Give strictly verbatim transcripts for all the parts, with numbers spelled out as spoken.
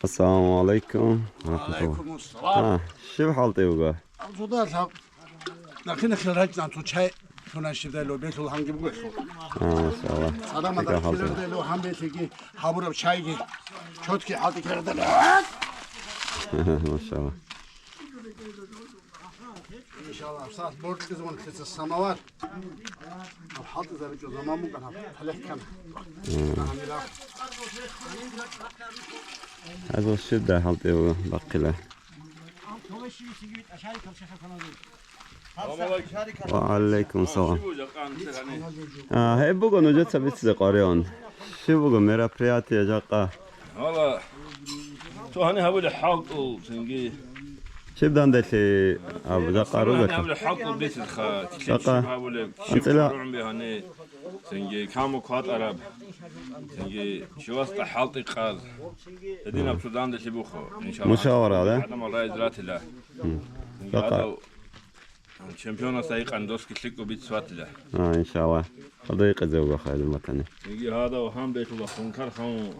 Ассаламу алейкум ва рахматуллах. Алейкум ассалам. А, щиб хӀалтӀи буго? Абзуда лъаб. Нахъе-нахъе рачӀун цо чай лъуна щибдай ло, белъул гьанги буго лъур. А, машалла. Садамада кирардай ло, гьанбелъиги гьабураб чайги. Чотки хӀалтӀи кирардай ло. Машалла. Иншалла, сас боркьиз вон лъица самавар. Гьаб хӀалтӀизабичӀо заман букӀана, гьаб талихӀ ккана. Гьанира. Гьазул щибдай хӀалтӀи буго бахъила. Ва алейкум салам. А, гьеб буго нужеца бицизе къваригӀун. Щиб буго мероприятие жакъа? Гьала, цо гьаниб гьабулеб хӀалтӀул цинги. Щиб данделъи аб жакъа ругатӀа? Гьабулеб хӀалтӀул бицинха, килъи жакъа щиб гьабулеб, щиб анцӀила гьарун бегьани, цинги каму кватӀараб, цинги щивасда хӀалтӀи къаз. Гьединаб цо данделъи бухъо, иншаллагь. Мушавара, да? Гьадамал райз ратила. М. Цинги жакъа гьадав Чемпионасда гьикъан доски лъикӀго бицватила. А, иншалла. Хадуй къезевга хайдин батани. Иги гьадав гьан бетула хункар хавун.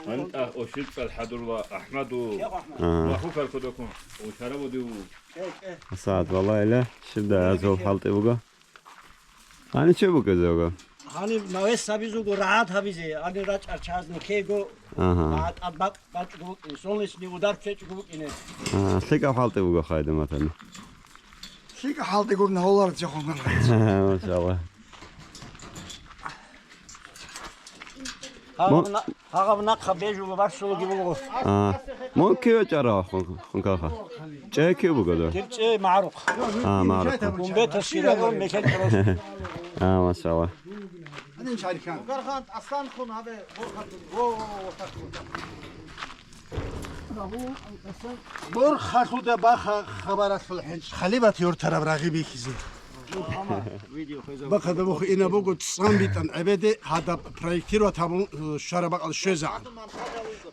Гьанта ошибкал хӀадурла Ахмаду. А. Махукар кодакун. Ушарабу див. Асад валайла, шибда азул хӀалтӀи буго. Гьани чи букӀезевга? Гьани мавес гьабизулго рагӀад гьабизе, гьани рачӀар чазну кего. Ага. А, тӀад бакъ бачӀго букӀин, солнечный удар чечӀго букӀине. А, лъикӀаб хӀалтӀи буго хайдин батани. ЛъикӀа хӀалтӀи гурна гьолар цехунган. Машалла. Гьагъаб Мон- на-, гьагъаб нахъа бежуго барсулаги буго. А, мун киве чӀара хун-, хункаха? ЧӀе кив буго да? Кир чӀе магӀрух. А, магӀрух. Гумбе тасирайон мекел чӀарас. А, машалла. Гунгархан аслан хун гьабе, во, во, во, во, во. Борхалъуда баха хабаралъул хӀинчӀ халибат юртараб рагъи бихьизе. Бахъада бухъ ина буго цӀан битӀан гӀебеде гьадаб проектировать гьабун, э, щвараб бакӀал щвезегӀан.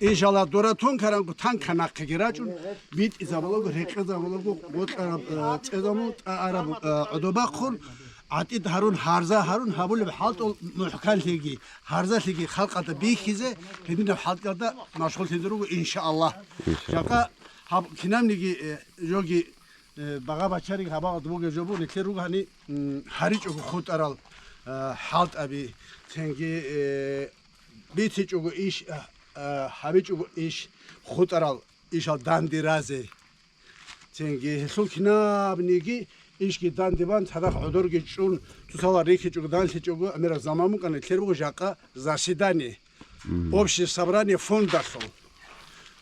Иншалла, дуратун каранго танка нахъеги рачӀун, битӀизабулаго, рекъезабулаго, гъоркьараб, э, цӀезабун, тӀагӀараб, э, гӀодобахъун, гӀатӀид гьарун, гьарза гьарун гьабулеб хӀалтӀул мухӀканлъиги, гьарзалъиги халкъалда бихьизе, гьединаб хӀалтӀиялда машгъуллъизе руго, иншааллагь. Иншааллагь. Жакъа гьаб кинабниги, э, жоги, э, багъа-бачариги гьабагъад бугеб жо бу, нилъер руго гьани, м, гьаричӀого хутӀарал, э, хӀалтӀаби, цинги, э, бицичӀого иш, э, э, гьабичӀого иш хутӀарал ишал дандиразе. Цинги гьелъул кинабниги ишги дандибан, цадахъ гӀодорги чӀун, цоцала рихьичӀого, данлъичӀого, амираб заман букӀана, нилъер буго жакъа заседание, мгм, общее собрание фондалъул.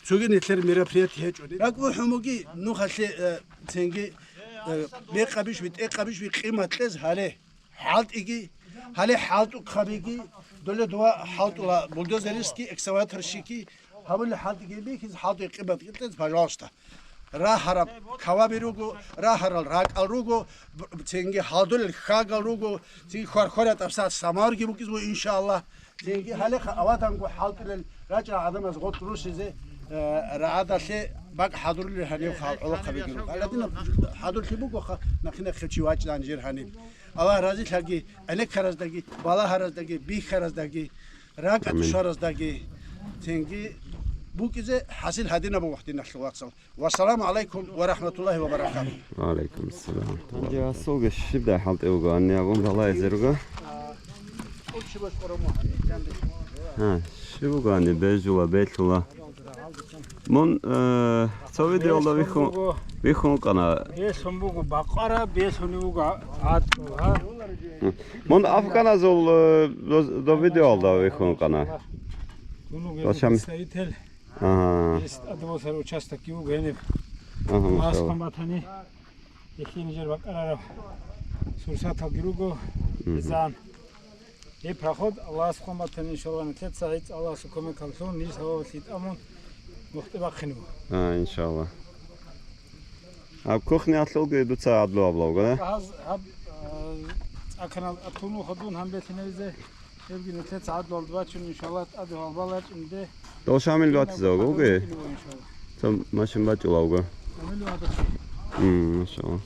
Цоги нилъер мероприятие гьечӀо. РакӀ бухӀун буги нухалъе, э, цинги, э, мекъабищ, витӀекъабищ, ви къимат кьез гьале. ХӀалтӀиги, гьале хӀалтӀухъабиги, доле дова хӀалтӀула бульдозериски, экскаваторщики, гьабули хӀалтӀиги бихьиз, хӀалтӀи къимат кьетӀез, пожалуйста. Рагьараб каваби руго, рагьарал ракӀал руго, б-, цинги хӀалдулел хьагал руго, цинги хвар-хваратӀаб сагӀат самаварги букӀиз буго, иншааллагь. Цинги гьалеха аваданго хӀалтӀулел рачӀа гӀадамаз гъоркь рушизе, э, рагӀадалъе бакӀ хӀадурулел гьанив хал гӀолохъабиги руго. Гьаладинаб хӀадурлъи бугоха, нахъе-нахъе чи вачӀан жер гьаниб. Аллагь разилъаги, гӀенеккараздаги, балагьараздаги, бихьараздаги, ракӀа Амин. Тушараздаги, цинги букӀизе хӀасил гьадинаб вахтиналъул вацал. Вассаламу гӀалайкум ва рахматуллагьи ва баракатугь. Ва гӀалайкум ассалам. Гьанже асулги щибдай хӀалтӀи вуго, гьанни абун балайзе руго. Гьа, щиб буго гьанни, бежула, белъула. Мун, э, цо видеолда вихьун, вихьун къана. Белъун буго бакъара, белъуни буго гӀатӀу, гьа? Мун афганазул, э, до, до видеолда вихьун къана. Дун вуго Вачам. Представитель. Ага. Есть адвозар участок юг гьениб. Ага, Аллагьас машалла. Хъаматани. Эхин жер бакӀарараб сурсаталги руго, мгм, бизан. Гьеб проход Аллагьас хъуматан, иншаллагь, нилъеца гӀицӀ Аллагьасул кумекаллъун, ниж гьаваллъи тӀамун, нухде бахъине буго. А, иншаллагь. Гьаб кухниялъулги дуца гӀадлу гьабулавго, да? Гьаз гьаб, а, цӀаканал атун вуха дун гьанбелъинавизе. Гьебги нилъеца гӀадлуялда бачун, иншаллагь, тӀаде гьалбал рачӀунде. Дол Шамил батизавго, уги? Иншаллагь. Цо машин бачӀулавго. Шамил ватаси. М, машалла.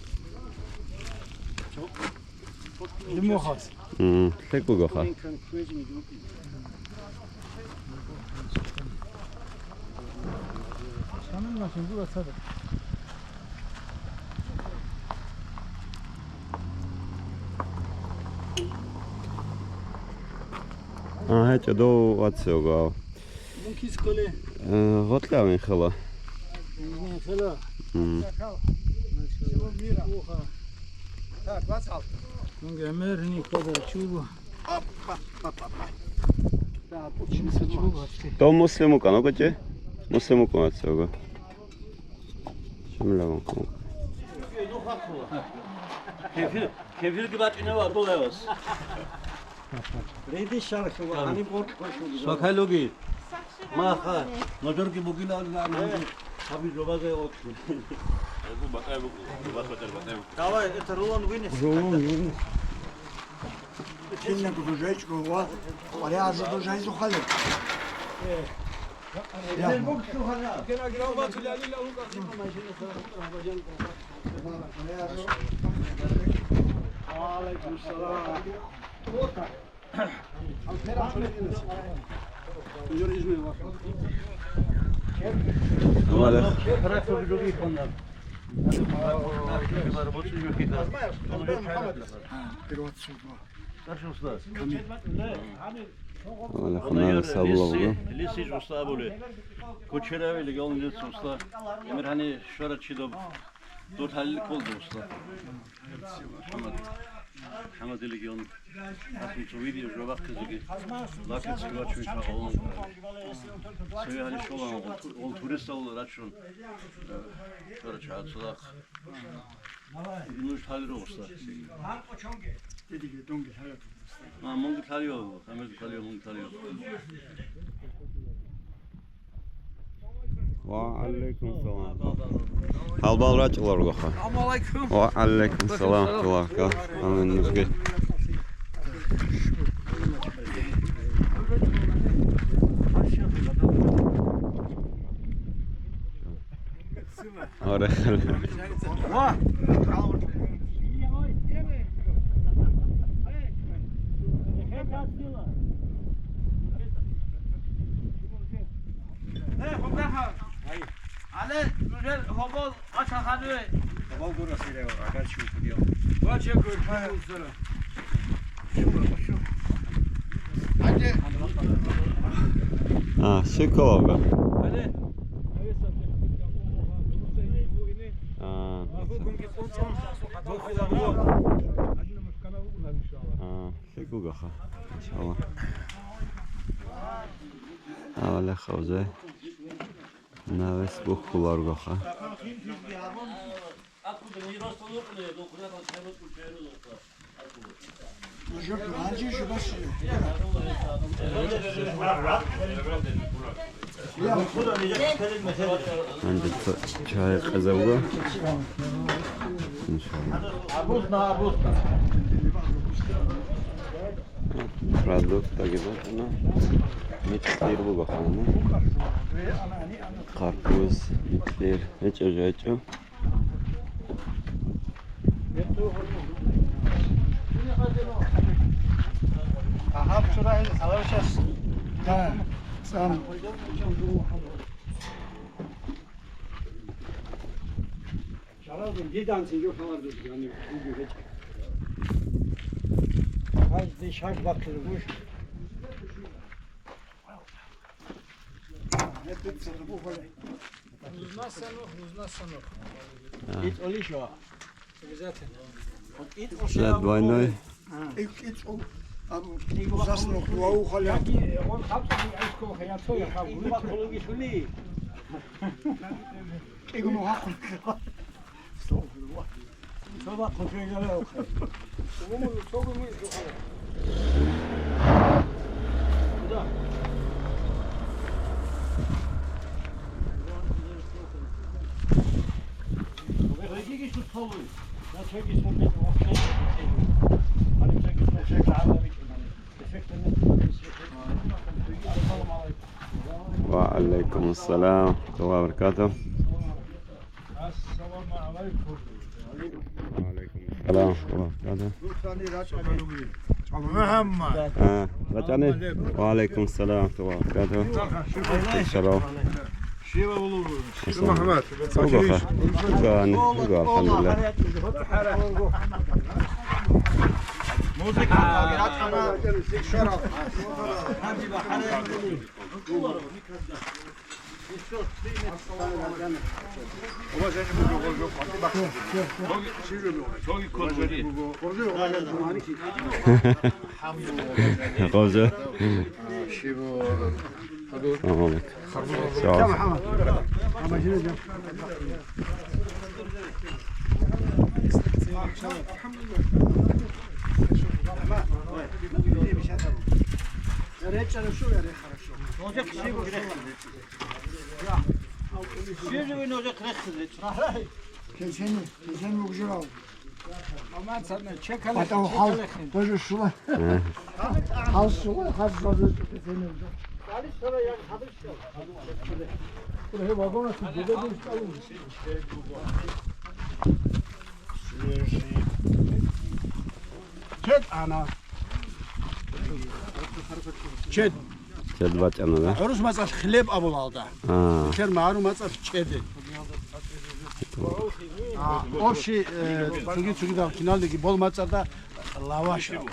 Лимохас. М, лъикӀ бугоха. Квезин. А, гьечӀо, дов вацав гав. Мун кис кколей? Э, гъоркьа вин хала. Вин хала? М. Машалла. Так, вацал. Мун гӀемер гьини ккола чугу. Оп, оп, оп, оп. Да, почему? Чугу гьатти. Дов Муслим вукӀана, гочи? Муслим вукӀана вацав гав. Шамилан вукӀана. Кефир, кефирги бачӀинев абула гьес. Риди шархи ва гьаниб гъоркь квешуги. Свакай луги. Маха, ножорги бугила, ла, ножорги. Хаби жобазе окши. Давай, это рулон вынес. Рулон вынес. Чинна гужайчко ва, варя аза дужайзу хале. Валехунарас абула буго. Лисич уста абуле. Кучеравили галун лец уста. Эмир гьани швара чи доб. Дор гьалил кколда уста. ХӀамад. ХӀамадилигион. Асун цо видео жо бахъизеги. Лакин цо вачун чагъалун. Цо гьали шолан, ол туристал рачун. Швара чагъа цо дахъ. Нуж гьалил уста. Дедиги донги гьалил. А, мунги лъалио, Амирги лъалио, мунги лъалио. Ва гӀалайкум салам. Гьалбал рачӀуларгоха. Ва гӀалайкум салам. Амин нужги. Ва! Гьале, нужер гьобол къача хадуе. Гьобол гура сире, агар чу кудиял. Ва че гур, ва. А, шиколога. А. А, шиколгаха. Иншалла. А, валя хавзе. Навес бухуларгоха. Гьанже ца-, чай къезабго. Иншалла. Продуктаги батана. Микьир буго хана. Карпуз, микьир. ГьечӀо, гьечӀо. Нужна санух, нужна санух. А. Обязательно. Для двойной. وعليكم السلام ورحمة الله وبركاته. السلام عليكم. وعليكم السلام ورحمة الله وبركاته. محمد. А, бачани? وعليكم السلام ورحمة الله وبركاته. Шалом. Ислам. Угоха. Угони, уго, алхамдулиллагь. Гъоза. Салам алейкум. Кесени, кесени мукӀжурал. Батав хал тоже шула. Э. Хал шула, хал шула, кесени. Свежий. Чед ана. Чед. Чед бачӀана, да? ГӀурус мацӀалъ хлеб абулалда. А. Лъер магӀару мацӀалъ чеде. А, общий, э, цуги-цугидал киналдеги бол мацӀалда лаваш абу.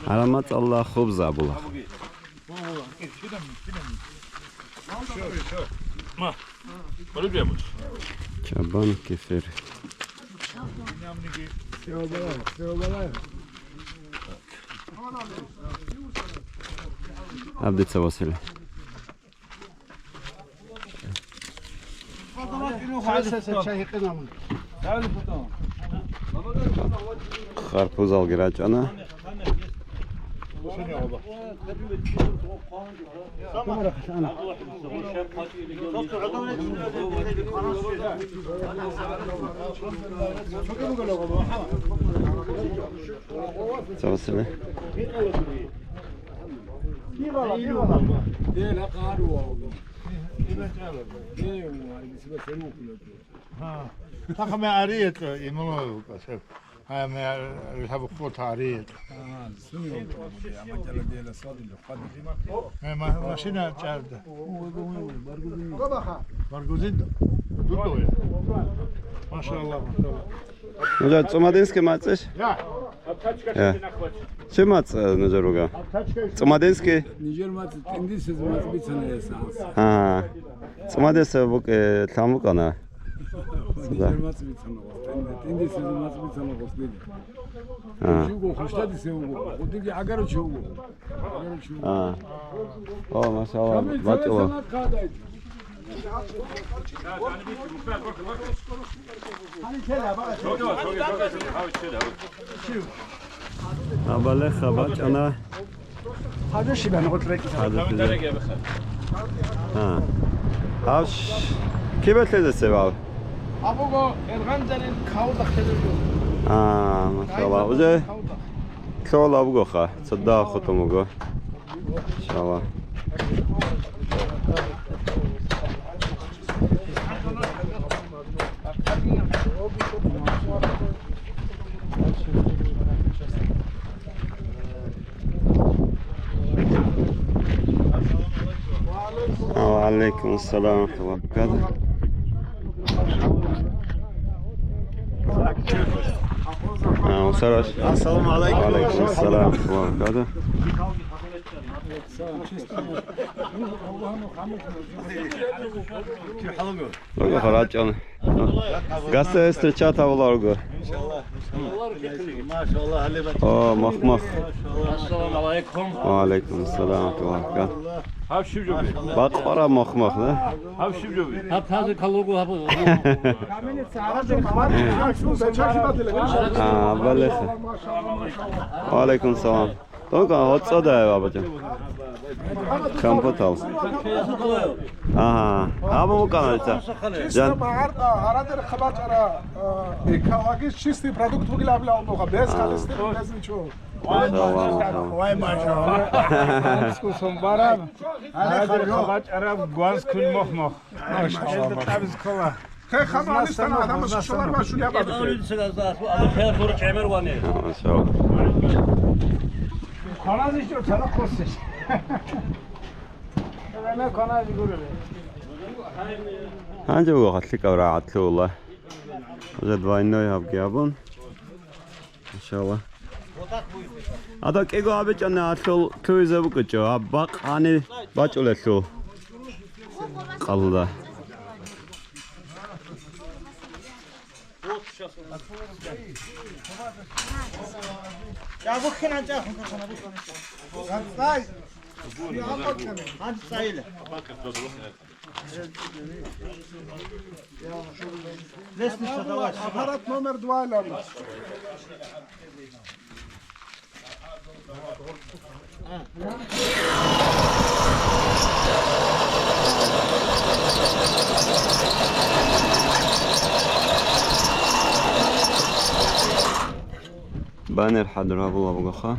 Гьарам мацӀалда хубз абула. Чабан кефер. Абдица Василий. Харпузалги рачӀана. Цо Василий. Тахаме арие кьо имало касер. Ай, ме, рихаб хутари. А, суни, ама чала дела садил, хадил. Э, ма-, машина чарда. Баргузин. Дудо. Машалла, машалла. Нужа цӀумадинский мацӀ иш? Я. Я. Чи мацӀ, э, нужа руга? ЦӀумадинский? Нижер мацӀ, тӀиндисез мацӀ бицана ясанс. А. ЦӀумадиса букӀе, э, лъан букӀана. Нижер мацӀ бицана. ТӀиндисез мацӀ бицана гъослида. А. Чуго, хъущтадисе вуго. Худиги агару чуго. Агару чуго. А. О, машалла, бачӀо. Абалеха бачӀана. Гьаб щибан гъоркь рекӀизаб. Гьаб щибан. А. Гьаб щ-, кибе лъезесеб гьав? Абуго, эргъандарил кавда хъезабго. А, машалла. Уже кавда. Лъола бугоха, цо дагьаб хутӀун буго. Машалла. Ва алейкум ассалам ва рахматуллахи ва баракатух. А, Усараш. Ассаламу алейкум. Ва алейкум ассалам ва рахматуллахи ва баракатух. Луго харачӀан. Гасте встреча тавларго. О, мах-мах. Ассаламу алейкум. Ва алейкум ассалам ва рахматуллахи ва баракатух. Гьаб щиб жо бе? Бакъвара мах-мах, да? Гьаб щиб жо бе? Гьаб тазе калугу гьаб. А, балеха. Ва алейкум салам. Тонка, гьоцӀодай, бабача. Компотал. Ага. Абу мукана ица. Чисто Жан. Багьар, а, гьарадер хабачара, а, экологи чистый продукт бугилан абулеб буго, без А. холестерин, без ничего. Машалла, машалла. Вай, машалла. Скусом бараб. Гьарадер хабачара гваз кун мох-мох. Машалла, машалла. Хай хама алистана адам шалар ва шулия бабике. Машалла. Конази чо чала косиш. Эме конази гуреле. Гьанже вуго лъикӀаб рагӀатлъула. Уже двойной гьабги гьабун. Машалла. Ада кӀиго гьабичӀани гьалъул лъугьизе букӀичӀо, гьаб бакъ гьаниб бачӀулелъул. Къалда. Лестница, давай. Аппарат номер два, Ляма. Банер хӀадур гьабула бугоха.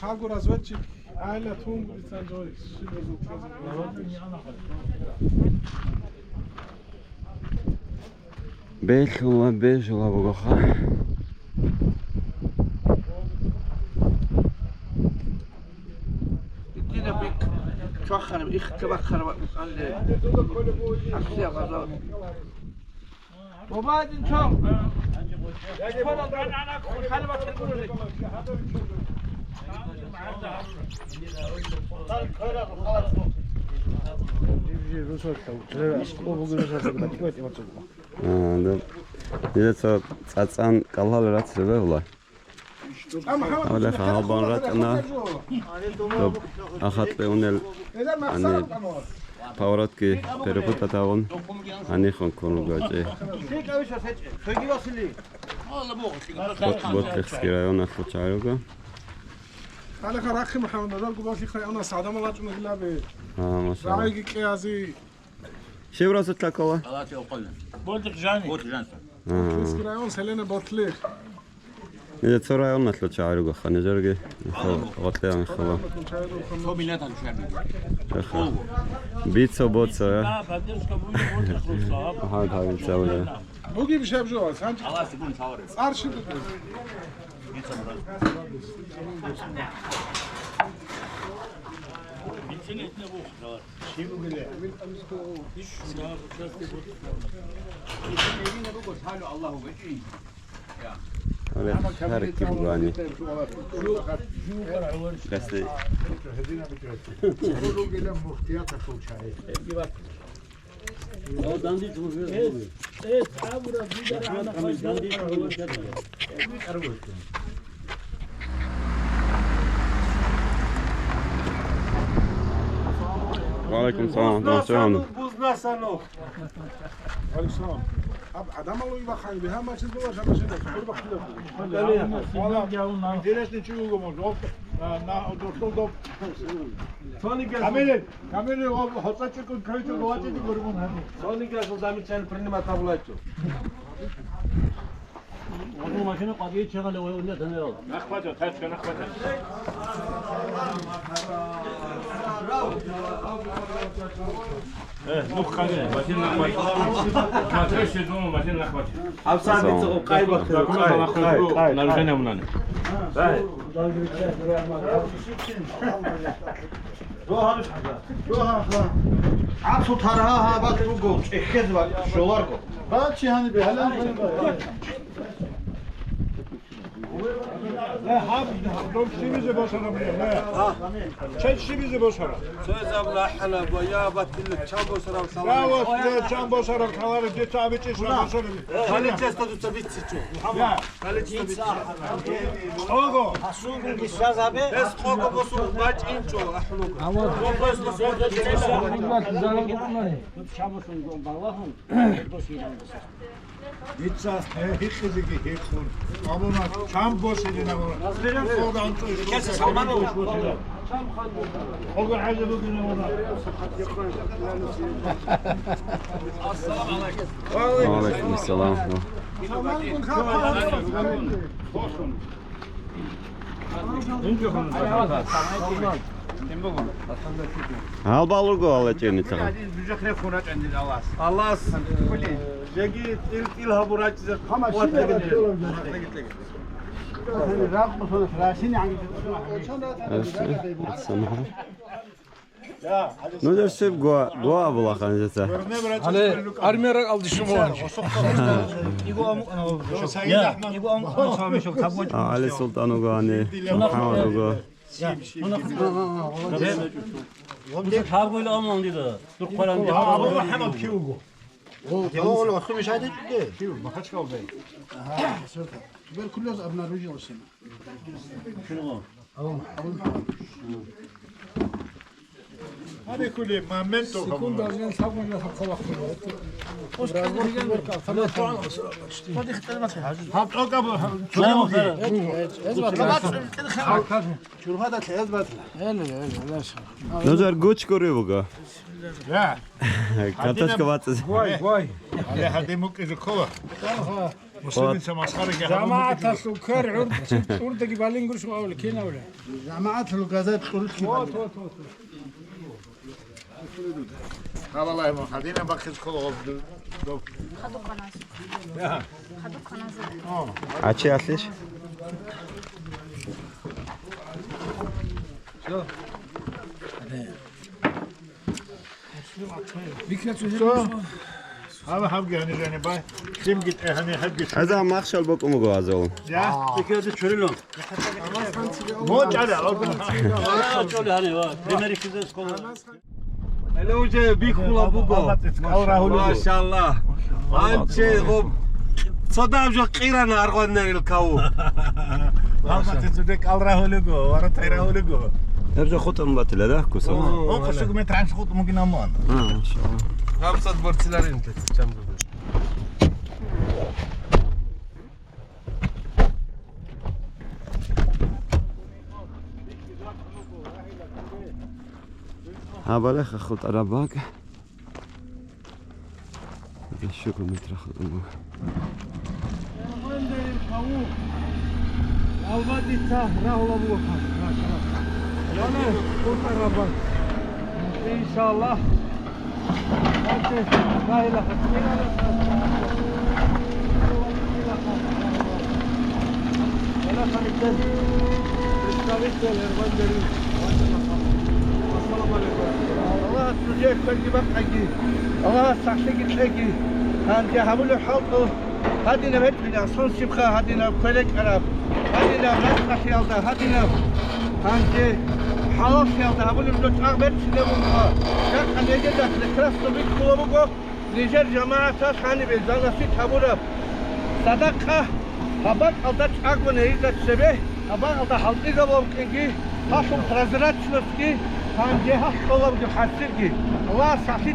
Хагу разведчик, айла тун гурисан жой, шибазул чази. Белъула бежула бугоха. Дина бик чвахараб, ихтабахъараб анде. Ахлия гъазал. Бабадин чон. А, да. Дида цо цӀацӀан кӀалал рацлъи бегьула. Гьавлеха гьалбан рачӀана. Доб ахатӀе унел, гьаниб поворотги перепутать гьавун, гьанихун ккун руго гьечӀи. Бот-, Ботлихский районалъул чагӀи руго. Гьалеха рахъи, МухӀаммад, Назар Губалихъ районас гӀадамал рачӀуна гилаби. А, машалла. РагӀиги кьеази. Щив расулъа ккола? Палати окъолна. Ботлихъ жани. Ботлихъ жанса. А. Ботлихский район, селение Ботлихъ. Нижер цо районалъул чагӀи ругоха, нижерги гъотлеян хала. Цо миллаталъул чагӀи руго. Бицо, боцо, я? Да, поддержка будет, Ботлихъ руса. Аха, да, бицо, да. Буги бишаб жо, санчи. Алла сибун савари. Арши. Бицо, брат. Але, гьарикки бугони. Гасли. Ва алейкум салам. Бузна сану, бузна сану. Александр, аб адамал уйбахъан, бигьа мачиз була, жаба шида, курба хида. Интересный чего можно? На дошел до. Камилин, Камилин, хоца чекун кайчо, давайте не говорим. Сони гасо замечание принимать таблетку. Машина къватӀир чегьалев гьев уна танел. Нахъ бачӀа, тачка нахъ бачӀа. Э, ну, хъали, машина нахъ бачӀа. Смотри, что дома машина нахъ бачӀа. Абсалдица къай бахъи, къай, къай, къай. Нарушение мунани. Дай. Гьаб цо таргьа гьабат буго, чӀехьезе ва щоларго. Бачи гьанибе, гьалан гьанибе. Гьаб, дом щибизе босараб, гье. Чед щибизе босараб? Цоязаб рахӀана, ва я батилла чан босараб лъалареб. Я, ва, я, чан босараб лъалареб, дица абичӀищ босараб. Гьаличеста дуца бицичӀо. Я. Гьаличеста бицичӀо. Къого. Гьес къого босун бачӀинчӀо, ахӀлуга. Дица гьикъизеги гьикъун, абуна, чан босилин абуна. Къого гӀажаб бугин абуна. Ва алейкум ассалам. Гьалбал руго гьала чӀеницаха. Аллагьас жеги тӀил-тӀил гьабурачӀизе къуват кьеги. Нужер сиб гуа, гуа була ханжеца. Гьале армия ракӀалде щумугьанчи. А, Гьали Султан уго, гьани МухӀаммад уго. Туберкулез обнаружилось. Секунда, Нужер гучкури буго. Картошка бацӀизе. Гьале гьадин букӀизе ккола. Муслимица масхараги гьабун букӀизе. ЖамагӀаталъул квер гӀурд-, гӀурдаги балингурищ абули, кин абули? ЖамагӀаталъул газа кьурулъги балин. Гьабалай, гьадинаб бахъизе ккола гъоб доб. Хадуб ханаз. Хадуб ханаз. А чи алъиш? Гьава гьабги гьанир гьаниб бай. Лъимги тӀе гьанир гьабги. Гьаза махщел букӀун буго гьазул. Я. Икеда чурило. Мо чӀала. А, чӀоли гьанив, ва. Пример икеда скола. Гьеле уже бихула буго. Машалла. Анче гъоб. Цодаб жо къирана аргъваннарил каву. Гьалматица бекӀал рагьулего, вара тайрагьулего. Гьеб жо хутӀун батила, да, куса? О, о, хъушуг метр анчи хутӀун бугин аман. А, машалла. Гьабсат борциларин те, чам буго. Гьабалеха хутӀараб бакӀ. Щуго метр хутӀун буго. Алба дица рагьула буго. Яна хутӀараб бакӀ. Иншаллагь. Аллагьас нужее кверги бакъаги, Аллагьас сахлъиги кьеги. Гьанже гьабулеб хӀалтӀу гьадинаб гьечӀила, сунсибха гьадинаб кверекӀараб, гьадинаб ракӀалъиялда, гьадинаб гьанже хӀалаллъиялда гьабулеб жо чӀагъ берцинаб буго. Жакъа нижеда прекрасно бихьула буго. Нижер жамагӀаталъ гьанибе занасит гьабураб садакъа гьаб бакӀалда чӀаго нижеда цебе, гьаб бакӀалда хӀалтӀизабулеб кӀиги, гьалъул прозрачностьги, гьанже гьалъ кьолебги хӀасилги. Аллагьас сахлъи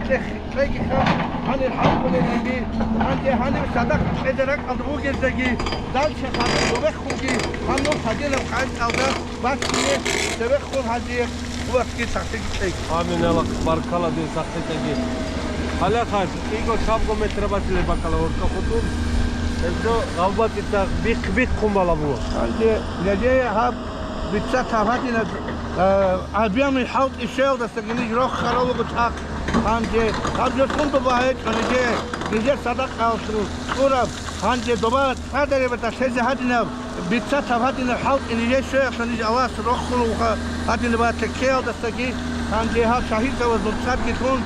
кьеги ха, гьанир хӀалкӀолебги, гьанже гьанир садакъа кьезе ракӀалда вугездаги, дальше хадуб добехунги, гьанул гьадинаб къантӀалда Баккине, цевехун гьазие, Аллагьги сахлъиги кьеги. Амин, Аллагь, баркала дир сахлъи кьеги. Гьале хадуб, кӀиго-чабго метр батилеб баккала гьоркьа хутӀун. Гьеб жо гьалбатица бихъ-бихъун балабула. Гьанже нижее гьаб бица тагьадинаб, а, объемный хӀалтӀи щвеялдасаги ниж рохаралуго цӀакъ. Гьанже гьаб жо сунда багьа гьечӀо нижее, нижер садакъаялъул кьураб. Гьанже доба цӀадареб батӀа лъезе гьадинаб. Бицатаб гьадинаб хӀалтӀи нижее щвеялъул ниж Аллагьас рохулевха гьадинаб теккеялдасаги, гьанже гьал шагьидзабазул цӀарги лъун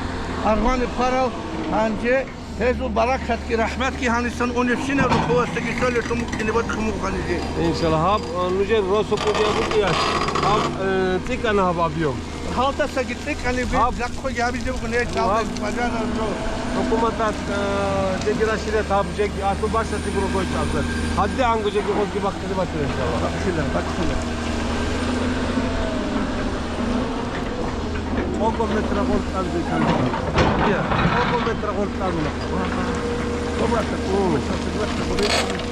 аргъваниб хварал, гьанже Гьезул баракатги рахӀматги гьанисан унебщинаб рухъувасдаги цолелъун букӀине батӀун буго гьанизе. Иншалла, гьаб, э, нужер росу кӀудияб букӀиялъ, гьаб, э, цӀикӀкӀана гьаб объем. Гьалдасаги цӀикӀкӀани гьаб. Жакъа гьабизе буго, не, гьаб. Бажарарго. ХӀукуматалъ, э, жеги рашидат гьаб, жеги асул баксалъе гуро гойчӀ абзар. ГьадигӀанго жеги гъозги бахъизе батила, иншалла. Бахъила, бахъила. Къокъо метра гъоркь абизе ккани. Дия, къокъо метра гъоркь абуна. Добрата, добрата, добрата.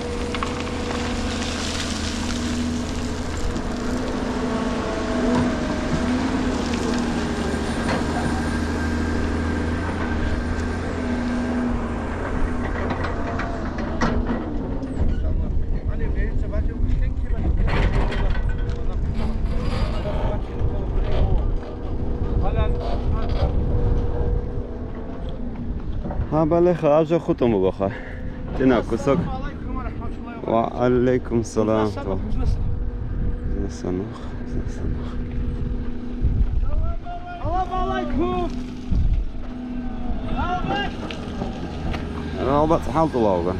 Гьаб балагьеха, аб жо хутӀун бугоха. Динаб кусок. Ва алейкум салам. Бизнес анухъ, бизнес анухъ. Салам алейкум. Ралбац хӀалтӀулавга.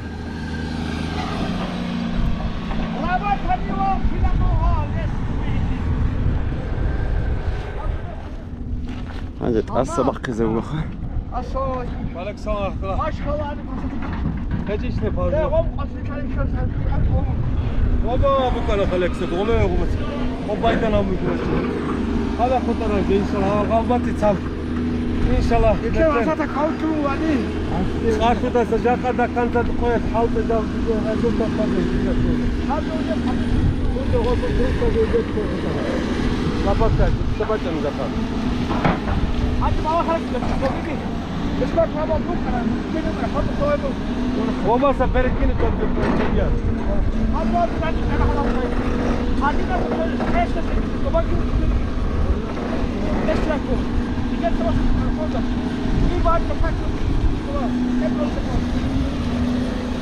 Гьанже тӀаса бахъизе вугоха. Ассаламу алейкум. Ва алейкум салам ва рахматуллах. Машалла алейкум. ГьечӀищ не паза. Э, гъом къасри калим шо сарки, а, гъом. Гъоба букӀана халексет, гъоле гъумац. Гъоб байдан абу гъумац. Гьала хутӀарал, иншалла, гъалбати цал. Иншалла. Итла васата каучу вали. Къасудаса жакъа дакканза къоялъ хӀалтӀи жал. Гъобаса берекини тӀадбиркӀун чӀея.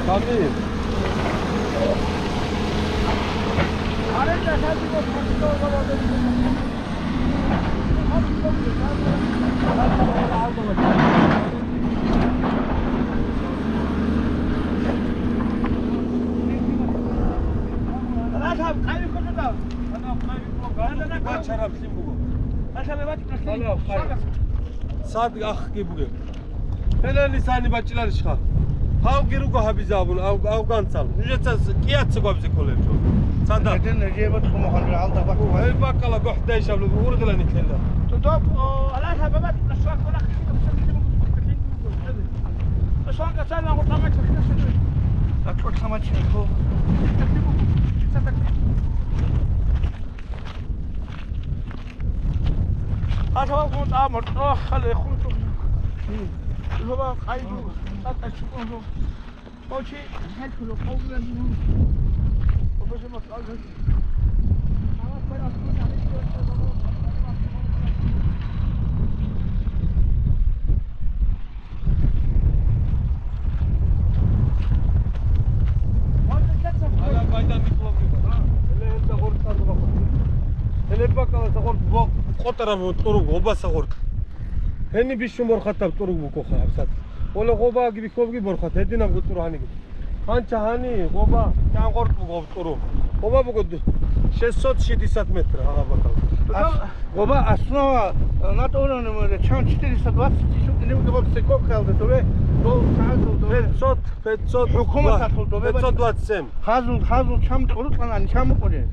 Амин. Сад ахги бугеб. Гьеле нисани бачӀиларищха? Гьавги руго гьабизабун, ав-, авганцал. Нужеца кӀияццаго гьабизе кколеб жо. Цадахъ. Гьедин нижеба тумухъан алда бакӀ. Гьеб бакӀала гохӀдайшаб ургъила никлъела. Тудоб, о, Аллагь гьабабат, ашвак вала хилиб сахилиб. Ашвак гацана гъутӀамача хиласиду. Акъур хамача хо. Такибу. Ца такибу. Гьалаб гъунтӀа моркьа хал рехун чӀун. Лъугьа къайду, тӀатӀа чукӀун жо. Очи, гьелъул къовлан жо. Обозе моркьа жо. Гьалаб гъайда микьлоги. Гьеле гьелда гъоркь тӀаде бахъун. Гьеле бакӀаласа гъоркь бо-, къотӀараб тӀуруб, гъобаса гъоркь. Гьениб бищун борхатаб тӀуруб букӀуха гьабсагӀат. Ола гъобаги бихьулебги борхат, гьединабго тӀуру гьаниги. Гьанча гьани гъоба кӀан гъоркь буго гъоб тӀуру. Гъоба буго ду-, шестьсот шестьдесят метр гьаб бакӀал. Ас-, гъоба основа, э, на тӀурани муре, чан четыреста двадцать тысяч гьенибги гъоб стыковкаялда, дове, дол сагӀатал дове. Пятьсот, пятьсот, ХӀукуматалъул дове пятьсот двадцать семь. Хазул, хазул чам тӀурукьана, чам мукъуре?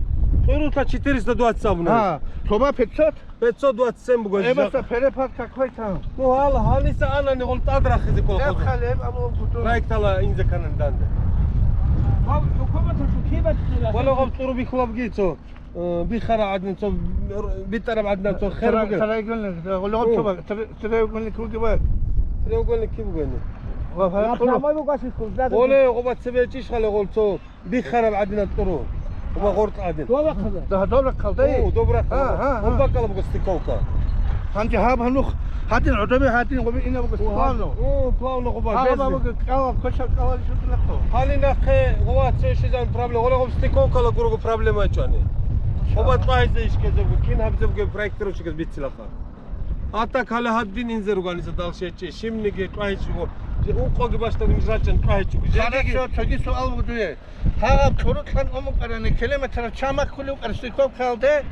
ТӀурукьа четыреста двадцать абуна. А, тоба пятьсот? Пятьсот двадцать семь буго. Эбаса перепад какой там? Ну, гьал, гьаниса анани гъол тӀад рахизе ккола. Эб хоза. Халеб, абу гуту. Проектала инзе канан данде. Гъаб, хӀукуматалъул кибат хила. Вала гъаб тӀуру бихьулабги цо, э, бихара гӀадин цо, р-, битӀараб гӀадин цо хер бугеб. Тра-, траегольник, гъолгъоб. О. Цо ба, тра-, треугольник бугеб. Треугольник киб бугони? Ва фа-, я тӀуру. Прямой бугаши хурза. Оле, гъоба цебе чӀиш хала гъол цо. Бихараб гӀадинаб тӀуру. Ва гъоркь гӀадин. Добрахъалда. Да, добрахъалда. О, добрахъалда. Гьа, гьа, гьа. Гьоб бакӀала буго стыковка. Гьанже гьаб гьанух гьадин, гӀодобе гьадин, гъоби ина буго. О, плавно. О, плавно гъоба. Гьаб безни. Буго кӀала, коча кӀала шутӀулахъо. Гьалин нахъе гъова цо щизан проблема. Гъола гъоб стыковкала гурого проблема чӀвани. Гъоба тӀвайзе ишкезе буго, кин гьабизе буго проектировщиказ бицилаха. А так гьале гьадин инзе руганиса далшечӀи, щибниги тӀвайчӀо. Ункъоги бащдаб ниж рачӀан тӀагьичӀого. Жеги Хорошо, цоги суал буго дуе. Гьаб кьурукьан ун букӀарани километр чан баккулев вукӀар Стыковкаялде,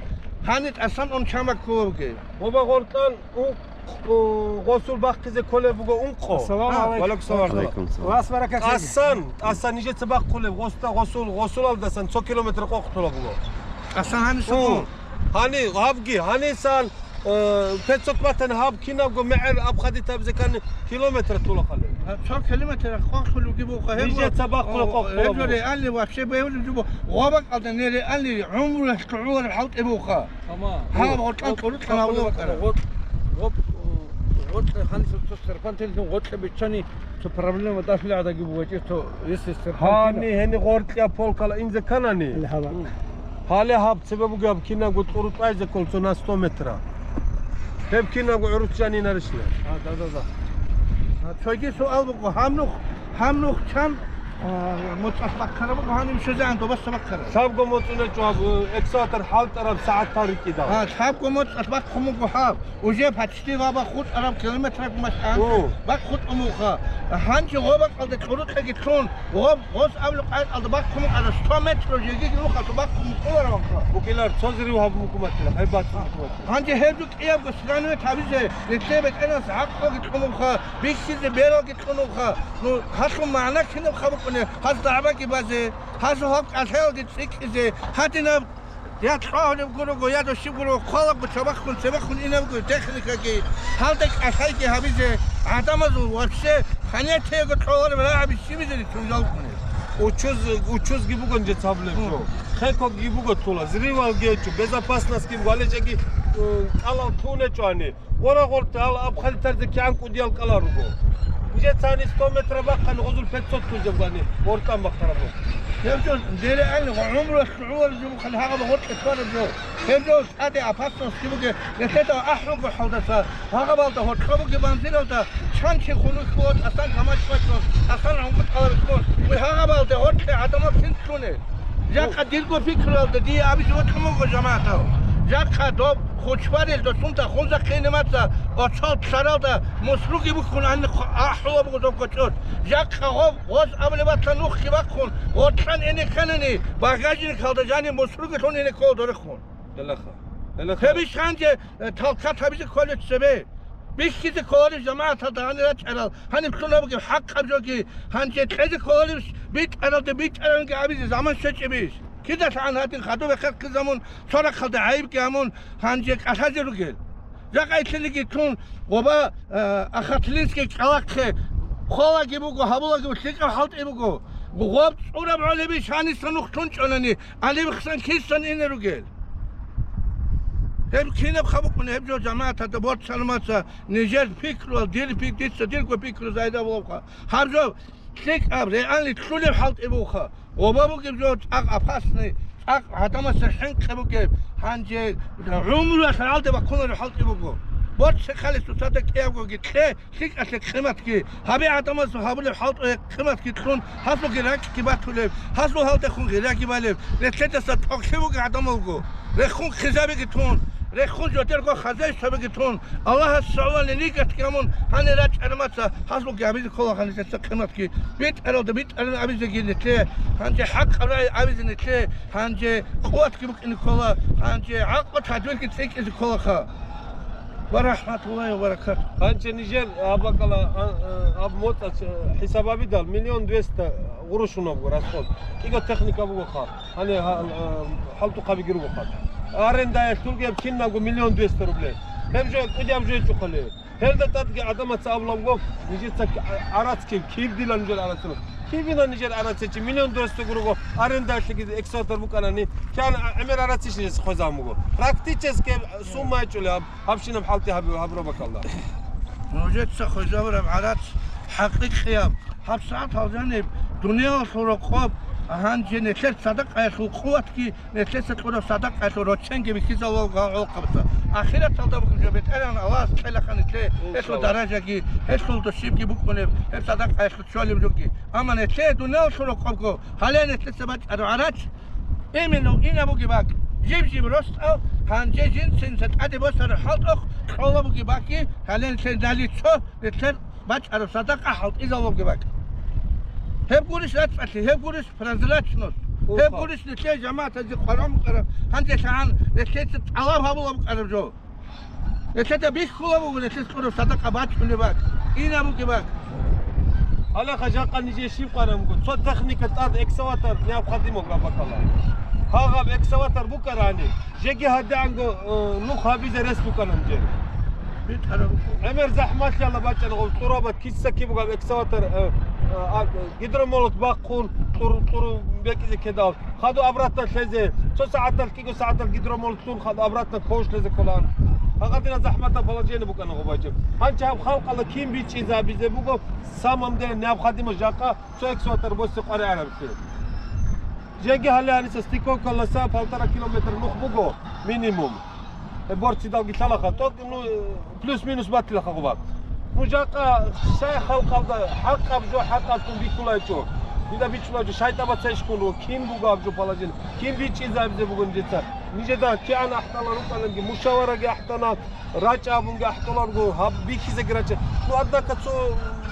гьаниб тӀасан ун чан баккулев вугев? Гъоба гъоркьан ункъ-, о, гъосул бахъизе кколеб буго ункъо. Ассаламу А, алейкум. Ва алейкум салам. Вас баракат. ТӀасан, тӀасан нижеца бахъулеб, гъоста гъосул, гъосулалдасан цо километр къокъ тола буго. ТӀасан гьаниса О, буго? Гьани, гьабги, гьанисан, э, пятьсот батани гьаб кинабго мегӀер абхъадитабизе ккани километр тола хъали. А, цо километр къокълъулебги буха, гьеб Нижеца бахъула о, къокълъула гьеб буго. Реальный вообще бегьулеб жо бу-, гъобакъалда не реальный гӀумру гьалъулареб хӀалтӀи буха. Тамам. Гьаб гъоркьан Гъоб-, кьурукьан гьабулеб гъоб-, букӀара. гъоб-, гъоб-, гъоб-, гьаниса цо серпантинлъун гъоркьа биччани, цо проблема далъули гӀадаги бугачӀи, цо, если серпантин Гьани, гьени гъоркьа полкала инзе кканани. Гьале гьаб. Гьале гьаб цебе бугеб кинабго кьурутӀайзе кколцо на сто метра. Гьеб кинабго гӀуруц жанинарищ на? А, да, да, да. А, цоги суал буго, гьаб нух, гьаб нух чан, а, моцӀалъ бахъараб буго, гьаниб щвезегӀан добаса бахъараб? Лъабго моцӀуначӀо гьаб, э, эксатор хӀалтӀараб сагӀат тарикӀидал. А, лъабго моцӀалъ бахъун буго гьаб. Уже почти ва бахъутӀараб километраб машгьанте О. бахъутӀун буха. Гьанже гъобакъалда кьурукьаги лъун, гъоб-, гъос абулеб къайкъалда бахъун букӀана сто метр жеги нухалъ бахъун букӀуларавха. Букилар, цо зирив гьабун букӀуматила, гьайбат букӀуматила. Гьанже гьеб жо кӀиябго сиганове табизе, нилъее бетӀерас гӀакълуги кьун буха, бихьизе бералги кьун буха. Ну, гьалъул магӀна кинаб хабукъуне, гьаз дагӀбаги базе, гьазул гьаб кӀалъаялги цӀикӀкӀизе, гьадинаб Я кьвагьулеб гурого, я дощиб гурого, хъвалаго чабахъун, цебехун инабго техникаги, гьалда кӀалъайги гьабизе, гӀадамазул вообще понятиего кьолареб рагӀаби щибизе рицун жалкъунел. Учуз, учузги бугон жец гьабулеб жо. Хекоги буго тула, зривалги гьечӀо, безопасностьги буго, гьалечӀаги, э, кӀалал тунечӀоани. Гъора гъоркье гьал абхъалитарзе кигӀан кӀудиял кӀалал руго. Нижецани сто метра бахъани гъозул пятьсот кузеб гани гъоркьан бахъараб буго. Гьеб жо, дерегӀан гӀумру гӀумру жо бухъан гьагъаб гъоркье ккараб жо. Гьеб жо тӀаде опасностьги бугеб, нилъеда ахӀулго хӀалдаса, гьагъабалда гьоркьоб бугеб манзилалда чан чи хунухьуларо, тӀасан гамачӀ бачӀун, тӀасан гӀунгутӀалариккун, ва гьагъабалда гьоркье гӀадамал кин ккунел. Жакъа дирго пикруялда дие абизе вокьун буго, жамагӀатал. Жакъа доб хучбарел досунда хунзахъе немаца оцол лъаралда мусруги бухьун гьанна хъ-, ахӀула буго доб гъочӀор. Жакъа гъоб гъоз абулеб батла нухги бахъун, гъоркьан эне кканани, багажникалда жаниб мусруги лъун эне ккола дорехун. Гьелаха. Гьелаха. Гьебищ гьанже, э, талхъат гьабизе кколеб цебе? Бихьизе кколареб жамагӀаталда гьанир рачӀарал, гьаниб лъун бугеб хӀакъаб жоги, гьанже кьезе кколареб битӀаралда битӀаранги абизе заман щвечӀебищ? КидалъагӀан гьадин хадуб бехъерхъизабун, цо рахъалда гӀайибги гьабун, гьанже кӀалъазе ругел. Жакъа илъилиги тун, гъоба, э, Ахатилинский кӀкӀалахъе, холаги буго, гьабулаги буго, лъикӀаб хӀалтӀи буго. Гъоб цӀураб гӀолебищ гьаниса нух лъунчӀонани, Алиб хъсан кисан ине ругел? Гьеб кинаб хабукъун гьеб жо жамагӀаталда борцанамаца нижер пикруял, дир пик-, дица дирго пикру зайда вавха. Гьаб жо лъикӀаб, реальный лъулеб хӀалтӀи буха. Гъоба бугеб жо цӀакъ опасный, цӀакъ гӀадамасда хӀинкъи бугеб, гьанже гӀумруялъ гьалде баккунареб хӀалтӀи буго. Борцихъали цоцазда кӀиябгоги кье, лъикӀалъе къиматги гьабе, гӀадамазул гьабулеб хӀалтӀуе къиматги кьун, гьазулги ракӀги батулеб, гьазул гьалдехун гъираги балеб, релъедаса тӀокӀлъи бугеб гӀадамалго, рехун хъизабиги тун, рехун жодерго хозяйствабиги тун, Аллагьас цогьалани нигатги гьамун гьанир рачӀараб маца, гьазулги гьабизе ккола гьанисеца къиматги, битӀаралда битӀараб абизеги нилъе, гьанже хӀакъаб рагӀи абизе нилъе, гьанже къуватги букӀине ккола, гьанже гӀакълу тадбирги цӀикӀкӀизе кколаха. Ва рахматуллагьи ва баракатугь. Гьанже нижер гьаб бакӀала, а, а, гьаб моцӀалъ, а, хӀисаб гьабидал, миллион двести гъурущ унабго расход. КӀиго техника бугоха. Гьанир гьа-, а, хӀалтӀухъабиги ругоха. Арендаялъулги гьеб кинабго миллион двести рублей. Гьеб жо кӀудияб жо гьечӀохъали. Гьелда тӀадги гӀадамаца абулабго, нижеца к-, а, гӀарац киб, киб дила нижер гӀарацун. Кибила нижер гӀарацечи, миллион двести гурого, арендаялъеги эксплуататор букӀанани, кигӀан а, гӀемер гӀарацищ нижеца хвезабун буго. Практически сумма гьечӀолеб гьаб, гьабщинаб хӀалтӀи гьаб-, гьабураб бакалда. Нужеца хвезабураб гӀарац хӀакъикъияб. ГьабсагӀат гьалжаниб дуниялалъул рокъоб, гьанже нилъер садакъаялъул къуватги, нилъеца кьураб садакъаялъул рочченги бихьизавал гьал гӀолохъабаца. Ахираталда бугеб жо БетӀергьан Аллагьас кьелаха нилъее гьелъул даражаги, гьелъул дощибги букӀунеб, гьеб садакъаялъул чолеб жоги. Амма нилъее дуниялалъул рокъобго, гьале нилъеца бачӀараб гӀарац, именно ина бугеб бакӀ, жиб-жиб росдал, гьанже жинца-жинца тӀаде босараб хӀалтӀухъ кьола бугеб бакӀги, гьале нилъее налицо, нилъер бачӀараб садакъа хӀалтӀизабулебги бакӀ. Гьеб гурищ рацӀцӀалъи, гьеб гурищ прозрачность, гьеб гурищ нилъее жамагӀатазе къваригӀун букӀараб, гьанже лъагӀан нилъеца тӀалаб гьабулеб букӀараб жо. Нилъеда бихьулеб буго нилъеца кьураб садакъа бачӀунеб бакӀ, инаб бугеб бакӀ. Гьале жакъа нижее щиб къваригӀун буго? Цо техника тӀад, экскаватор необходимо буго бакӀалда. Гьагъаб экскаватор букӀарани, жеги гьадигӀанго, э, нух гьабизе рес букӀана нижер. ГӀемер захӀмалъи гьала бачӀана, гъов тӀурабат киса-киб бугеб экскаватор, э, э, а, гидромолот бахъун, тӀур-, тӀуру бекӀизе ккедал. Хадуб обратно лъезе, цо сагӀаталъ, кӀиго сагӀаталъ гидромолот лъун, хадуб обратно ков лъезе кколаан. Гьагъадинаб захӀматаб положение букӀана гъоб бачӀеб. Гьанже гьаб халкъалда кин бичӀчӀизабизе буго, самом деле необходимо жакъа цо экскаватор босе къваригӀараб лъе. Жеги гьале гьаниса Стекловкалдаса полтора километр нух буго минимум. Э, борцидалги лъалаха, тӀокӀ, ну, э, плюс-минус батилаха гъуба. Ну, жакъа щай халкъалда хӀакъаб жо хӀакъаб тун бихьулайчӀо. Дида бичӀчӀулайчӀо, шайтӀабаца ишкун руго, кин буго аб жо положение, кин бичӀчӀизабизе буго нижеца. Нижеда кигӀан ахӀдала рукӀананги, мушавараги ахӀдана, рачӀа абунги ахӀдоларго, гьаб бихьизеги рачӀа. Ну, однако, цо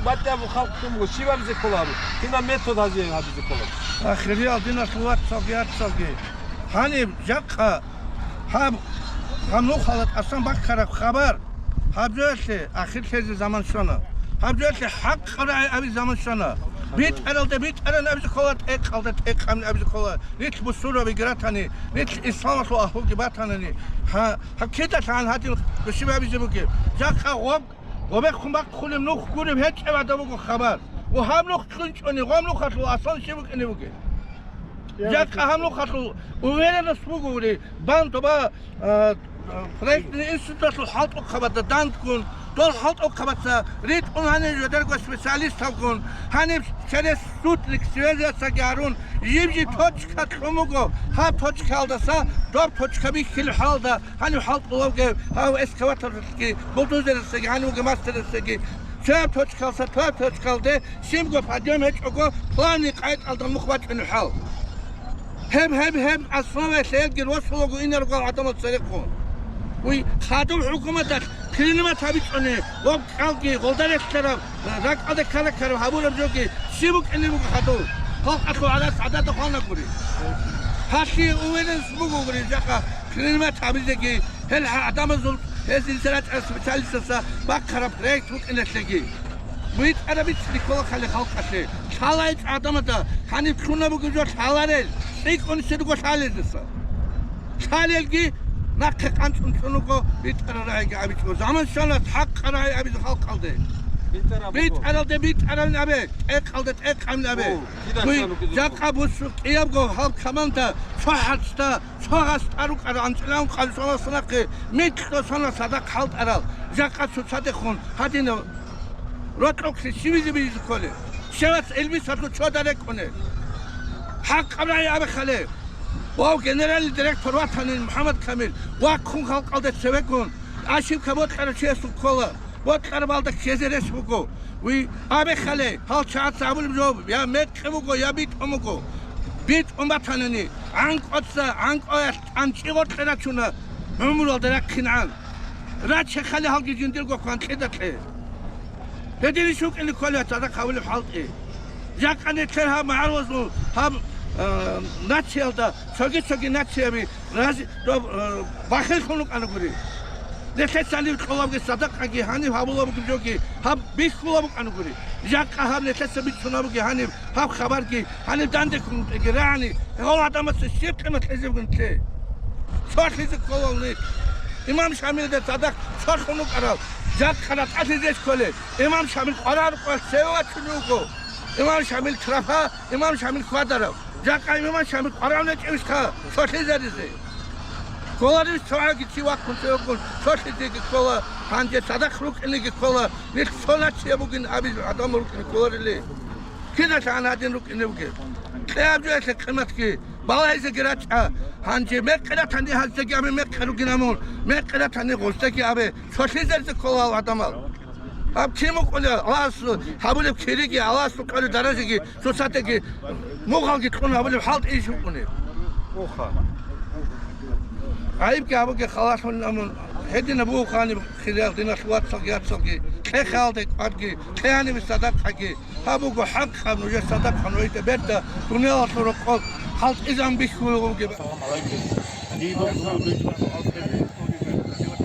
батӀи абун халкъ тун буго, щиб абизе кколаро, кинаб метод гьазие гьабизе кколаро? Ахириял диналъул вацалги яцалги. Гьаниб жакъа гьаб гьанухъала тӀасан баккараб хабар, гьаб жоялъе ахир лъезе заман щвана. Гьаб жоялъе хӀакъ рагӀи абизе заман щвана. БитӀаралда битӀарабин абизе ккола, тӀекъалда тӀекъабин абизе ккола. Нилъ бусурбабиги ратани, нилъ исламалъул агьлуги батанани, гьа, гьаб кидалъ гьан гьадин щиб гьабизе бугеб? Жакъа гъоб, гъобехъун бахъулеб нух гуреб гьечӀеб гӀадаб буго хабар. Ва гьаб нух кьунчӀони, гъоб нухалъул аслан щиб букӀине бугеб? Жакъа гьаб нухалъул уверенность бугони, бан доба, а, а, проектный институталъул хӀалтӀухъабазда дандгун, дол хӀалтӀухъабаца ритӀун гьанир жодерго специалисталгун, гьаниб через спутник связяцаги гьарун, жиб-жиб точка кьун буго, гьаб точкаялдаса доб точка бихьилеб хӀалда, гьанив хӀалтӀулевги, гьав экскаваторасги, бульдозерасги, гьанивги мастерасги, цояб точкаялдаса цояб точкаялде щибго подъём гьечӀого, планный къагӀидаялда нух бачӀунеб хӀал. Гьеб, гьеб, гьеб основаялъ гьелги росулаго инарго гӀадамал церехъун. Уй, хадуб хӀукуматалъ климат гьабичӀони, гъоб кӀалги, гъолда релълъараб, ракӀалде ккара-ккараб гьабураб жоги щиб букӀине буго хадуб? Халкъалъул гӀарац гӀадада хванагури. Гьалъие уверенность бугогури жакъа климат гьабизеги, гьел гӀадамазул гьез инсарачӀараб специалистаса бахъараб проект букӀиналъеги. БитӀараб бицӀ бихьула хъали халкъалъе. Лъалай гӀадамазда гьаниб лъуна бугеб жо лъаларел, цӀикӀкӀун щирго лъалезеса. Лъалелги нахъе къанцӀун цӀунуго битӀараб рагӀиги абичӀо. Заман щвана хӀакъаб рагӀи абизе халкъалде. БитӀараб буго. БитӀаралде битӀарабин абе, тӀекъалде тӀекъабин абе. О, кида Буй, чан рукӀине жакъа буго. Бусу кӀиябго гьаб команда цо хӀарцда, цо гъасда рукӀарал анцӀила ункъабилеб соналъ нахъе микьго сонал садахъ хӀалтӀарал, жакъа цоцадехун гьадинаб рокьукълъи щивизе бижизе кколеб? Щивас гӀилмисалъул чода рекӀунеб? ХӀакъаб рагӀи абе хъале. Вав, генеральный директор ватани МухӀаммад Камил, вахъун халкъалда цевегун, ошибка бокьарав чиясул ккола, бокьарабалда ккезе рес буго. Уй, абе хъале, гьал чагӀаца гьабулеб жо, я мекъи буго, я битӀун буго. БитӀун батанани, гӀанкӀуца, гӀанкӀуялъ тӀанчӀи гъоркье рачуна, гӀумруялда рахъинегӀан. Раче хъали гьалги жиндирго хъван кьеда кье. Гьединищ вукӀине кколеб цадахъ гьабулеб хӀалтӀи. Жакъа нилъер гьаб магӀарулазул, гьаб, э, нациялда цоги-цоги нацияби рази, доб, э, бахиллъун рукӀана гури. Нилъеца гьаниб кьолебги садакъаги, гьаниб гьабулеб жоги, гьаб бихьулеб букӀана гури. Жакъа гьаб нилъеца бицунеб буги гьаниб, гьаб хабарги гьаниб дандеккун бутӀеги рагӀани, гьев гӀадамаца щиб къимат лъезе бугин лъе? Цо лъезе кколал нилъ. Имам Шамилда цадахъ цо лъун вукӀарал, жакъа ратӀа лъезе кколеб. Имам Шамил къваригӀараб къоялъ цеве вачун вуго. Имам Шамил трафа, Имам Шамил хьвадарав. Жакъа Имам Шамил къваригӀун гьечӀевищха цо лъезаризе? Кколарищ цогӀаги чи вахъун цевегун цо лъезеги ккола, гьанже цадахъ рукӀинеги ккола, нилъ цо нация бугин абизе гӀадамал рукӀине кколарили? Киналъ гьанадин рукӀине бугеб? Кье аб жоялъе къиматги, балагьизеги рачӀа. Гьанже мекъи ратани гьаздаги абе мекъи ругин амун, мекъи ратани гъоздаги абе, цо лъезаризе ккола гьал гӀадамал. Гьаб кин букӀуна Аллагьас гьабулеб кириги, Аллагьас рукӀараб даражаги, цоцаздаги, мугъалги кьун гьабулеб хӀалтӀи иш букӀунеб? Уха. ГӀайибги гьабуге халалъун амун, гьединаб буго ханиб хириял диналъ вацалги яцалги. Хъехалде кӀварги, хъиянибе садакъаги, гьаб буго хӀакъаб нужер садакъа нужеда берда, дуниялалъул рокъоб хӀалтӀизан бихьулев вугеб.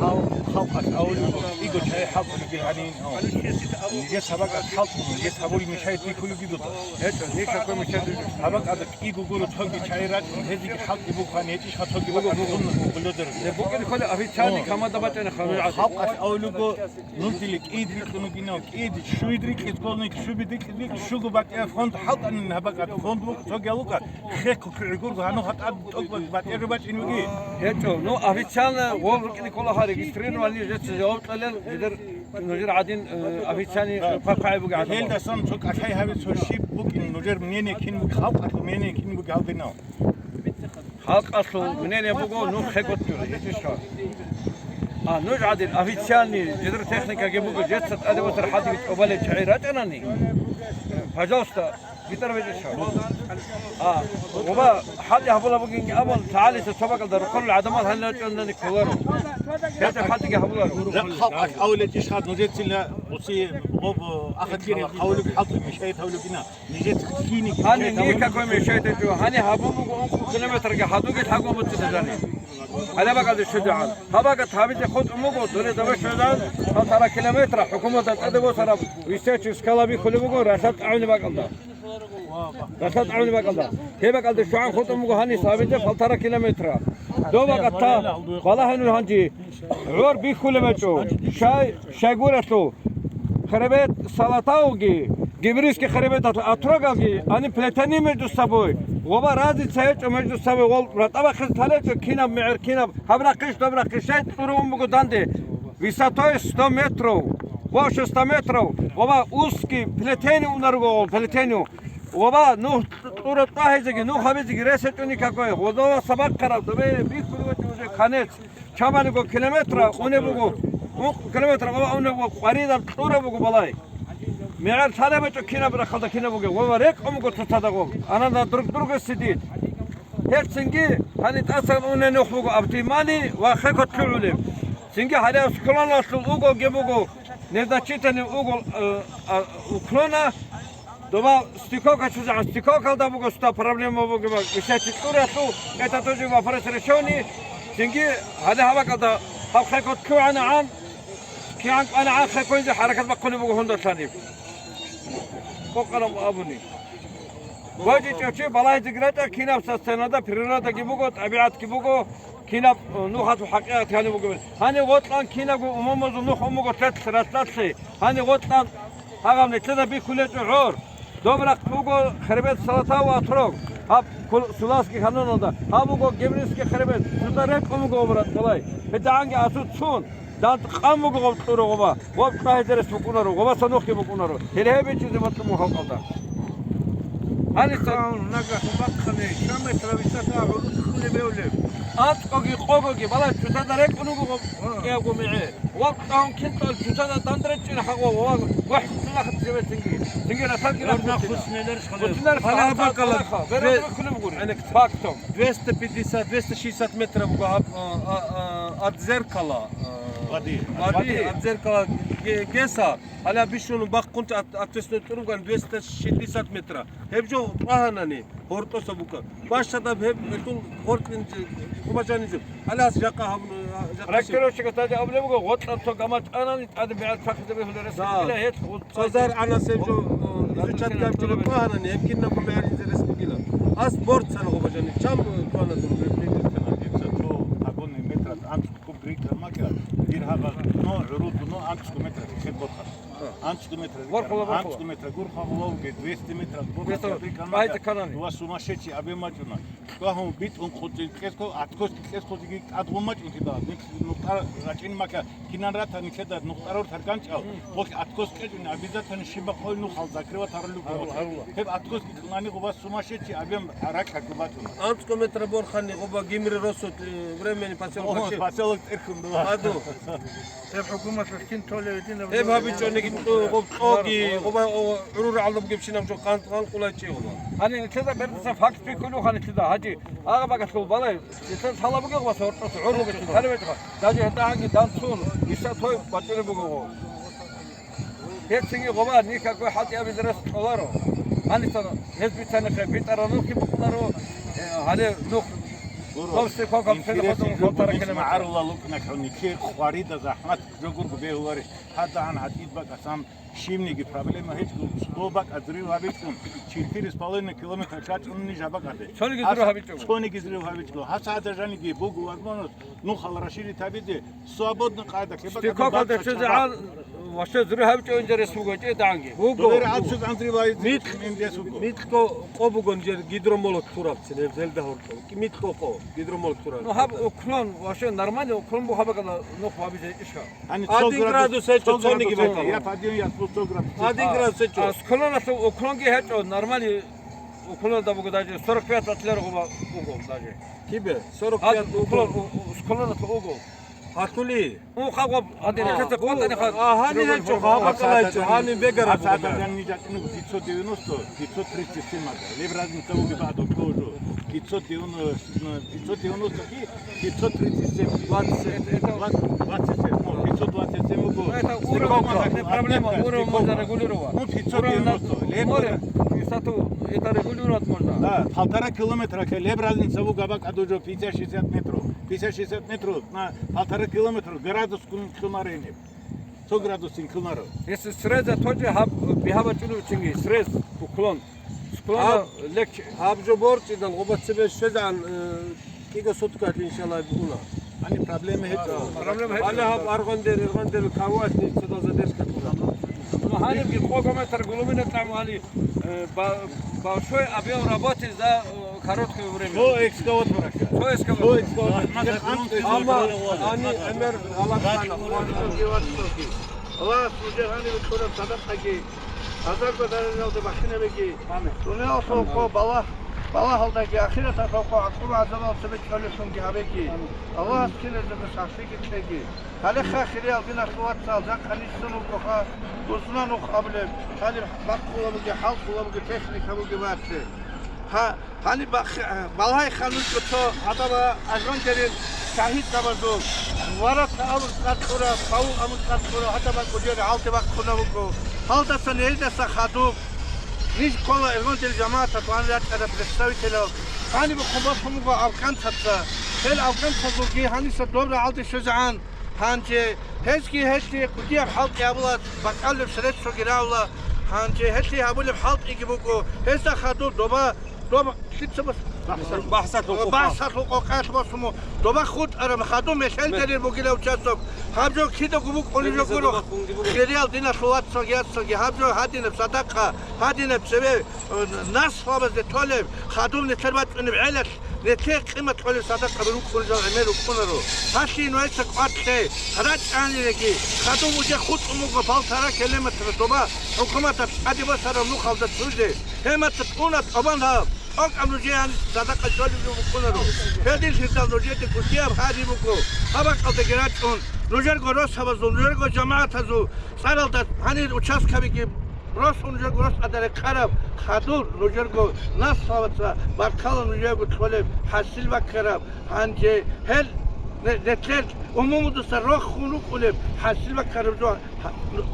Гьал халкъалъ авулев кӀиго чагӀи хӀалтӀулебги гьанин, нижер сабакъат хӀалтӀун, нижер сабури мешает бихьулебги буго. ГьечӀо, ниж какой мешает? Сабакъат кӀиго гуро цоги чагӀи рачӀун, гьезиги хӀалтӀи бухъани гьечӀищха цоги букӀан сунна букӀулодер. БукӀин ккола официальный камада бачӀана хануй гӀадин. Халкъалъ авулего, нуждили кӀиди рикьун вугинав, кӀиди, щуйди рикьиз кколни, щуби рикьиз рикь, щуго батӀияб фонд хӀалтӀанин гьабакӀат, фонд букӀ цоги алукӀа, хехго кигӀи гурго гьануха тӀад тӀокӀ батӀияб бачӀин вуги. ГьечӀо, ну, официально гъол рукӀине ккола гьа регистрирование, жеца жаваб кьалел, жидер, нужер гӀадин, э, официальный, э, папкаи буги гӀадамал. Гьелдасан цо кӀалъай гьаве цо щиб букӀин, нужер мнение кин буги, халкъалъул мнение кин буги гьалдинав. Халкъалъул мнение буго, нух хӀекъотӀула, гьечӀищха? А нуж гӀадин официальный жидер техникаги буго, жеца тӀаде босар хӀадиги тӀубалел чагӀи рачӀанани, пожалуйста, битӀар бечӀищха? А, гъуба хӀадиги гьабула бугинги абун, тагӀалиса цо бакӀалда рухъулел гӀадамал гьанна рачӀанани кколаро. Гьелда хӀадиги гьабуларо. Рахъ халкъалъ авулел чӀишха нужецила гъуси гъоб ахатӀила хъавлуги хӀалтӀи мешает гьавлугина. Гьанив никакой мешает гьечӀо. Гьанив гьабун буго ункъо километрги хӀадуги лъагун буцӀцӀизабани. Гьалаб бакӀалде щвезегӀан. Гьаб бакӀалде гьабизе хутӀун буго, дуре даве щвезан, полтора километра, хӀукуматалда тӀаде босараб висячий скала бихьулеб буго, ралъад тӀагӀуни бакӀалда. Ралъад тӀагӀуни бакӀалда. Гьеб бакӀалде щван хутӀун буго гьаниса гьабизе полтора километра. Доб бакӀалда балагьанул гьанжи. ГӀор бихьулеб гьечӀо. Щай, щайгурелъул, хребет Салатауги, Гимрийский хребеталъул отрогалги, ани плетени между собой. Гъоба разница гьечӀо между собой, гъол ратӀа бахъизе талечӀо, кинаб мегӀер, кинаб, гьаб рахъищ, доб рахъищ, щай кьурун буго данде. Высотой сто метров, больше ста метров, гъоба узкий плетени унаруго, гъол плетени. Гъоба нух кьура тӀагьизеги, нух гьабизеги рес гьечӀони какой, гъодова сабахъараб, добе бихьулеб гьечӀо уже конец. Чаманиго километра унеб буго, ункъ километра гъоба унеб буго, къваридал кьураб буго балай. МегӀер лъалеб гьечӀо кинаб рахъалда кинаб бугеб, гъоба рекӀун буго цоцазда гъоб. Анана друг друга сидит. Гьеб цинги гьаниб тӀасан уней нух буго Абтимани ва хӀекот лъугӀулеб. Цинги гьале склоналъул угоги буго, незначительный угол, э, а, уклона. Доба стыковка чузегӀан, стыковкалда буго суда проблема бугеб, ишачи кьуралъул, это тоже вопрос решённый. Цинги гьале гьабакӀалда гьаб хӀекот лъугӀанагӀан, кигӀан кӀванагӀан хӀеконизе хӀаракат бахъулеб буго гьундалъаниб. Къокъараб абуни. Божи чӀочи балагьизеги ратӀа, кинаб сценада природаги буго, тӀабигӀатги буго, кинаб, э, нухалъул хӀакъикъат гьаниб бугеб. Гьаниб гъоркьан кинабго умумузул нух умуго лъелъ ралъдалъе, гьаниб гъоркьан Гьагъаб нилъеда бихьулечӀо гӀор. Доб рахъ буго хребет Салатау отрог, гьаб Кул-, Суласки каноналда, гьаб буго Гимрийский хребет, цода рекӀун буго гъоб ратӀалай. ГьедигӀанги асуцун, данде къан буго гъоб кьура гъоба, гъоб кьагьизе рес букӀунаро, гъобаса нухги букӀунаро. Гьеле гьеб бичӀчӀизе батӀун буго халкъалда. Гьаниса нагагь бахъани, километр висота гӀурулъ хъулеб-, бевлеб. АнцӀгоги къогоги, балагь, цоцазда рекӀун буго гъоб кӀиябго мегӀер. Вакъ тӀагьун кин кьал чучада дандречӀин хӀагъо ва гохӀ цунахъ цеве цинги. Цинги ратан кина Гьаб нахъ хутинар. Хутинар Гьаб хабар бакала калаха. Бере бе-, кулеб гури. Гьанек Фактом. Двести пятьдесят, двести шестьдесят метров буго гьаб, а, а, а, от зеркала, а, Воды. Воды, Воды. От зеркала ге-, геса. Гьале бищун бахъун от, от тесной турган двести шестьдесят метра. Гьеб жо тӀагьанани. ГьортӀоса бука. Бащадаб гьеб гьелъул гьоркьинчи гъубажанизе. Гьалас жакъа гьабуна, жакъа щиб. Проектировщикас тӀаде абулеб буго, гъоркьан цо гамачӀ анани, тӀаде бегӀер чвахизе бегьулеб рес бугила гьелъ гъу-, Цо зар анас гьеб жо, о, изучать гьабчӀого тӀагьанани, гьеб кинабго бегӀер инзе рес бугила. Ас борцана гъубажани, чам квана дур, гьеб гьеб. Дица цо агони метрат анцӀ куб рикӀкӀар макьа, дир гьабал но, гӀурул дуно анцӀго метрат хӀехъе борхар. АнцӀго метр. Ворхула, ворхула. АнцӀго метр гурхъа гъулавги, двести метр гурхъа. Двести метр. Айта канани. Ва сумасшедший абе мачӀуна. Кагьун битӀун хъутӀи кьеско, аткоски кьеско диги тӀадгъун мачӀун кида. Нух-, нухтӀар рачӀин макьа, кинан ратани кеда нухтӀарор тарканчӀал. Гъолъ аткос кьечӀун, обязательно щиб бахъой нухал закрывать гьарулев. Гьарула, гьарула. Гьеб аткоски кьунани гъуба сумасшедший абе ракьа гъубатӀуна. АнцӀго метр борхани гъуба гимри росу, э, времени поселок. О, поселок Терхун, да. Аду. Гьеб хӀукуматалъ кин толев гьединаб? Гьеб гьабичӀониги тӀу-, гъоб кьоги, гъоба, о, гӀурургӀалда бугебщинаб жо къан-, къанкъулайчӀи гъоба. Гьанин нилъеда бердасан факт бихьулев ха нилъеда, гьачи, агъа багалъул балай, нилъеда лъала бугеб ва соркъос гӀур бугеб, лъалеб гьечӀо. Даже гьетӀагьанги данцун, диса той бачӀунеб буго гъо. Гьецинги гъоба никакой хӀалтӀи абизе рес кӀоларо. Гьаниса гьез бицанихъе битӀараб нухги букӀунаро, э, гьале нух. Гуро, гъоб стихъо гъоб интересный цӀеда жо, хӀалтӀара километр. МагӀарулал рукӀиналъ гьуни чи къварида захӀмат жо гурго бегьулари. ГьадагӀан гьатӀид бакӀасан щибниги проблема гьечӀо, сто бакӀ азрив гьабичӀун, четыре с половиной километра чачӀун ниж гьабакӀаде. Цониги зрив гьабичӀого. Цониги зрив гьабичӀого. ГьасагӀат жаниги буго возможность, нухал расширить гьабизе, свободный къайда, хебакӀаде. Стихъокалда бакӀ чӀезегӀан, чӀезегӀан. Ваше зрив гьабичӀо инжерес буго, чӀедагӀанги. Буго. Долер гӀад чӀезегӀан зрив гьабизе. Микь-, инжерес буго. Микьго къо бугон жер гидромолот турабцин, гьеб зелда гьоркьоб. Микьго къо, гидромолот тураб. Ну, гьаб уклон, ваше нормальный уклон буго гьабакӀала нух гьабизе иша. Гьаниб Один градус гьечӀо, цо градус цониги гьечӀо. Я подъём, я спуск, сто градус. Один градус гьечӀо. А, а, склоналъул уклонги гьечӀо, нормальный уклоналда буго даже сорок пять атлер гъуба угол даже. Кибе? Сорок пять уклон, угол. У-, у-, склоналъул угол. Гьалъули? Ну, хагъаб, гьадин, а, каца ху-, кватани хагъ. А, гьани гьечӀо, гьаб бакӀала гьечӀо, гьани бегара. Гьаб сагӀат гьанижатӀинаб пятьсот девяносто, пятьсот тридцать семь ада. Леб разница буги баъдал тоже. Пятьсот девяносто, пятьсот девяносто. Пятьсот тридцать семь. Двадцать семь. Двадцать семь. Ну, пятьсот двадцать семь угол. Ну, это уровень, стыковка, не проблема, отметка, уровень можно стыковка. Регулировать. Ну, пятьсот девяносто. Уровень на море, высоту, это регулировать можно. Да, полтора километра, леб разница буго гьаб бакӀалда уже пятьдесят-шестьдесят метров. Пятьдесят-шестьдесят метров на полтора километра градус кун-, кунаренеб. Сто градус инкунаро. Если среза тоже гьаб, бигьа бачӀунев чинги, срез, уклон. Склон гьаб, легче. Гьаб жо борчӀидал, гъоба цебе щвезегӀан, э, кӀиго суткалъ, иншаллагь, бугуна. Гьаниб проблема гьечӀо. Проблема гьечӀо. Гьаниб гьаб аргъандер, иргъандер, кавуалъни цо задержка ккола. Ну, гьанибги къого метр глубина там гьали, э, ба-, большой объём работы за, э, короткое время. Цо экскаватор ака. Цо экскаватор. Цо экскаватор. Амма гьаниб гӀемер гьалаб хана. Аллагьас нужер гьаниб кьураб садакъаги, азарго даражалде бахинабеги, амин, дуниялалъул балагь-, балагьалдаги, ахираталъул гӀакъуба-гӀазабал цебе чӀолелъунги гьабеги. Амин. Аллагьас киназего сахлъиги кьеги. Гьале ха, хириял диналъул вацал, жакъа ниж сон вукӀоха, бусна нух абулеб, гьалиб бакъула бугеб, хӀалкъула бугеб, техника бугеб батле. Гьа, гьаниб бахъ-, балагьеха нужго цо гьадаб аргъандерил шагьидзабазул, Варата абун цӀар кьура, Павул абун цӀар кьура, гьадаб кӀудиял гьалде бахъуна вуго. Гьалдаса, гьелдаса хадуб, ниж ккола иргъандерил жамагӀаталъ ван рачӀарал представителал. Гьаниб хъубалъун буго афганцаца. Гьел афганцазулги гьаниса доб рагӀалде щвезегӀан. Гьанже гьезги гьелъие кӀудияб хӀалтӀи гьабула, бакӀалеб средствоги рагӀула. Гьанже гьелъие гьабулеб хӀалтӀиги буго, гьезда хадуб доба, доба, лъица бас-, бахӀсалъул къокъа. БахӀсалъул къокъаялъ босумо, доба хутӀараб хадуб мехалдерил бугила участок. Гьаб жо кидаго букӀунеб жо гуро. Хириял диналъул вацалги яцалги, гьаб жо гьадинаб садакъа, гьадинаб цеве, э, нас лъабазде толеб, хадуб нилъер бачӀунеб гӀелалъ, нилъее къимат кьолеб садакъаби рукӀунел жал гӀемер рукӀунаро. Гьалъие нужеца кӀвар кье, рачӀаниреги, хадуб уже хутӀун буго полтора километра доба, хӀукуматалъ тӀаде босараб нухалда цуде. Гьемаца тӀуна тӀубан гьаб, тӀокӀаб нужее гьаниб садакъа щолеб жо букӀунаро. Гьединлъидал нужеде кӀудияб гьари буго, гьаб бакӀалдаги рачӀун, нужерго росабазул, нужерго жамагӀатазул цӀаралда гьанир участкабиги росун, нужерго рос тӀаде рекъараб хадур, нужерго наслабаца баркала нужерго кьолеб хӀасил баккараб. Гьанже гьел не-, нилъер умумудаса рохун рукӀунеб хӀасил баккараб жо гьа-,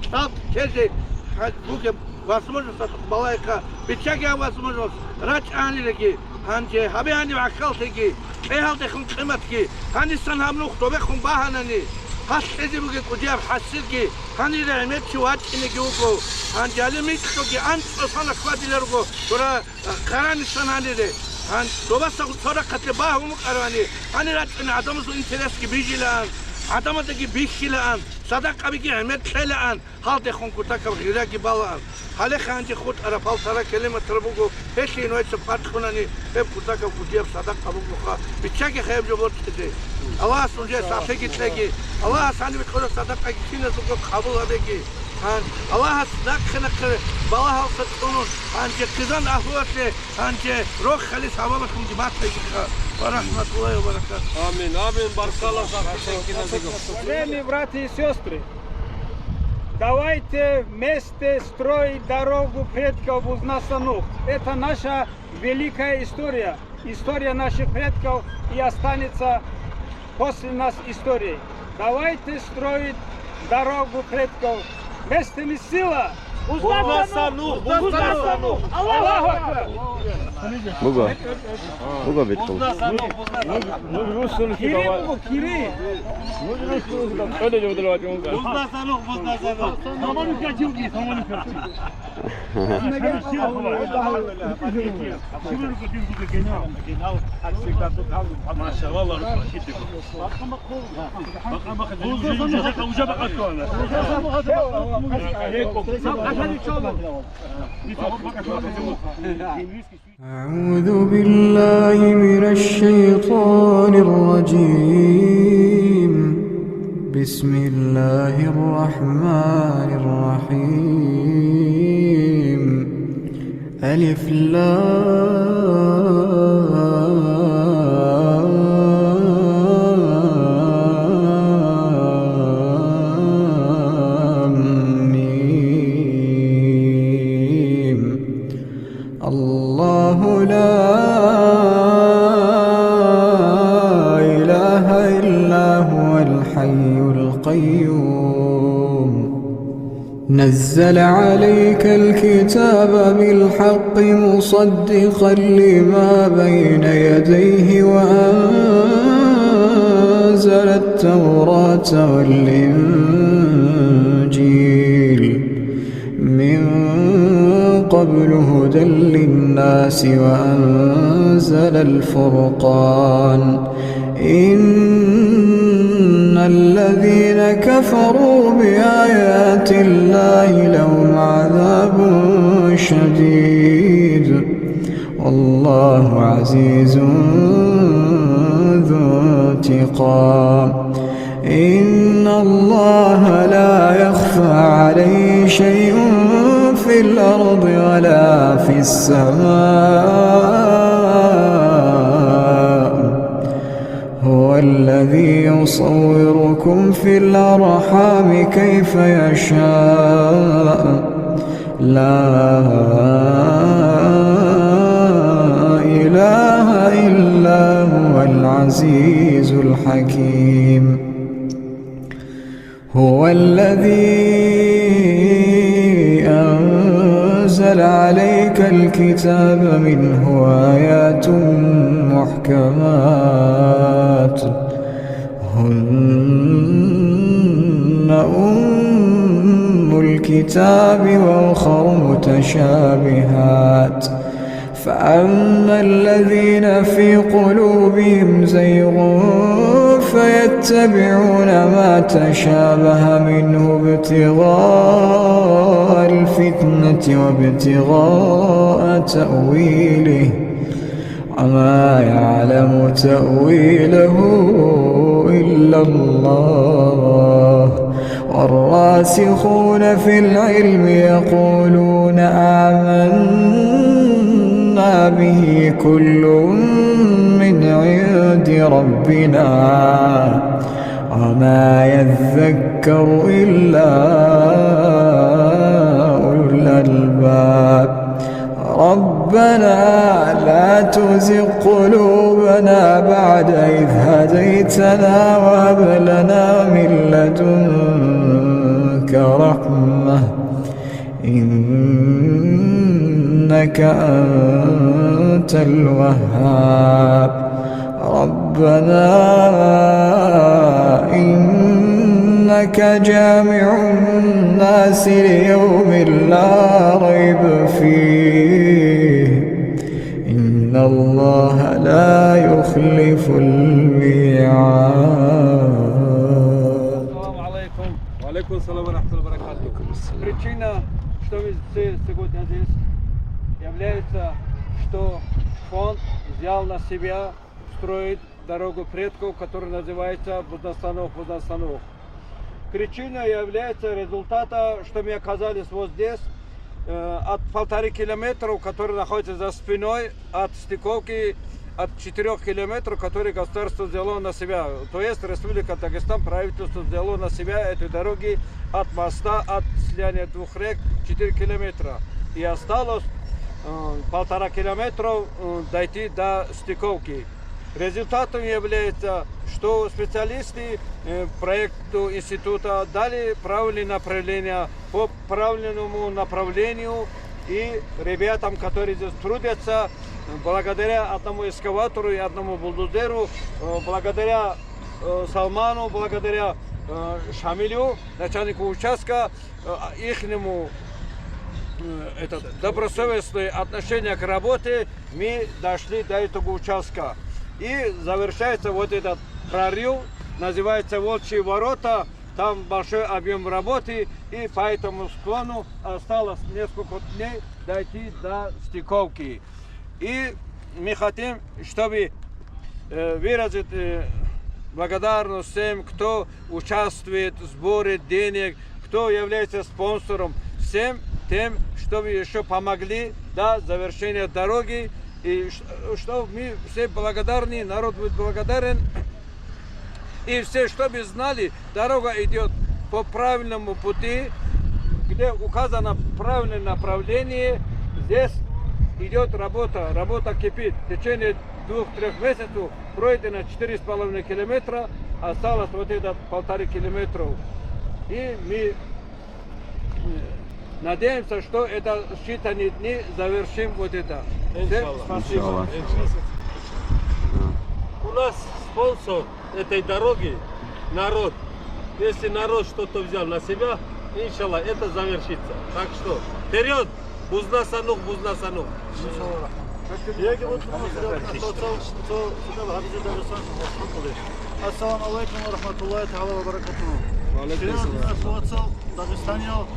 цӀакъ тезе гьа-, бугеб возможность балагьеха, биччаги гьаб возможность рачӀаниреги. Гьанже гьабе гьаниб гӀахьаллъиги, кьегьалдехун къиматги, гьанисан гьаб нух добехун багьанани, гьалъ кьезе бугеб кӀудияб хӀасилги, гьанир гӀемер чи вачӀинеги вуго. Гьанже гьале микьлъуги анцӀго сана хьвадиларго, дура, а, къаранисан гьанире. Гьан добасагъун цо рахъалъе багьун букӀаравани, гьанир рачӀуни гӀадамазул интересги бижилаан, гӀадамаздаги бихьилаан, садакъабиги гӀемер кьелаан, гьалдехун кутакаб гъираги балаан. Гьале гьанже хутӀараб полтора километра буго, гьелъие нужеца кӀвар кьунани, гьеб кутакаб кӀудияб садакъа бугоха, биччаги гьеб жо борцӀизе. Аллагьас нужее сахлъиги кьеги, Аллагьас гьаниб кьураб садакъаги киназулго къабул гьабеги. Гьан, Аллагьас нахъе-нахъе балагьалдаса цӀунун, гьанже хъизан агьлуялъе, гьанже рохалил сабаблъунги батайги ха. Ва рахматуллагьи ва баракатугьу. Амин, амин, баркала, сахлъи кьеги киназего. Уважаемые братья и сестры, давайте вместе строить дорогу предков Бузнаса Нух. Это наша великая история, история наших предков и останется после нас историей. Давайте строить дорогу предков Местами сила. Буздаса нух, буздаса нух. Аллагьу акбар. Буго. Буго битӀун. Буздаса нух, буздаса нух. Кири буго, кири. Буздаса нух, буздаса нух. Машалла. أعوذ بالله من الشيطان الرجيم. بسم الله الرحمن الرحيم. ألف لام ميم. الله لا إله إلا هو الحي القيوم. نزل عليك الكتاب بالحق مصدقا لما بين يديه وأنزل التوراة والإنجيل من قبل هدى للناس وأنزل الفرقان. إن الذين كفروا بآيات الله لهم عذاب شديد والله عزيز ذو انتقام. إن الله لا يخفى عليه شيء في الأرض ولا في السماء. هو الذي يصوركم في الأرحام كيف يشاء. لا إله إلا هو العزيز الحكيم. هو الذي أنزل عليك الكتاب منه آيات محكمات هن أم الكتاب وأخر متشابهات فأما الذين في قلوبهم زيغ فيتبعون ما تشابه منه ابتغاء الفتنة وابتغاء تأويله وما يعلم تأويله إلا الله والراسخون في العلم يقولون آمنا به كل من عند ربنا وما يذكر إلا أولو الألباب. ربنا لا تزغ قلوبنا بعد إذ هديتنا وهب لنا من لدنك رحمة إنك أنت الوهاب. ربنا إنك جامع الناس ليوم لا ريب فيه إن الله لا يخلف الميعاد. السلام عليكم. وعليكم السلام ورحمة الله وبركاته. Причина, что мы все сегодня здесь, является, что фонд взял на себя строить дорогу предков, которая называется Буздасан нух, Буздасан нух. Причиной является результата, что мы оказались вот здесь, э, от полторы километров, которые находятся за спиной от стыковки, от четырёх километров, которые государство взяло на себя. То есть Республика Дагестан, правительство взяло на себя этой дороги от моста, от слияния двух рек четыре километра. И осталось, э, полтора километров, э, дойти до стыковки. Результатом является, что специалисты э, проекту института дали правильные направления по правильному направлению, и ребятам, которые здесь трудятся, благодаря одному экскаватору и одному бульдозеру, э, благодаря э, Салману, благодаря э, Шамилю, начальнику участка, э, ихнему э, это, добросовестное отношение к работе, мы дошли до этого участка. И завершается вот этот прорыв, называется Волчьи ворота. Там большой объем работы, и по этому склону осталось несколько дней дойти до стыковки. И мы хотим, чтобы э, выразить э, благодарность всем, кто участвует в сборе денег, кто является спонсором, всем тем, чтобы еще помогли до завершения дороги. И чтобы мы все благодарны, народ будет благодарен. И все, чтобы знали, дорога идет по правильному пути, где указано правильное направление. Здесь идет работа, работа кипит. В течение двух-трех месяцев пройдено четыре с половиной километра, осталось вот это полторы километров. И мы э, надеемся, что это в считанные дни завершим вот это. Всем Иншаллах. Спасибо. Иншаллах. У нас спонсор этой дороги народ. Если народ что-то взял на себя, иншаллах, это завершится. Так что вперед! Бузна санух, бузна санух. Ассаламу алейкум ва рахматуллахи тагьала ва баракатугьу. Ва алейкум ассалам. Дагъистаниял,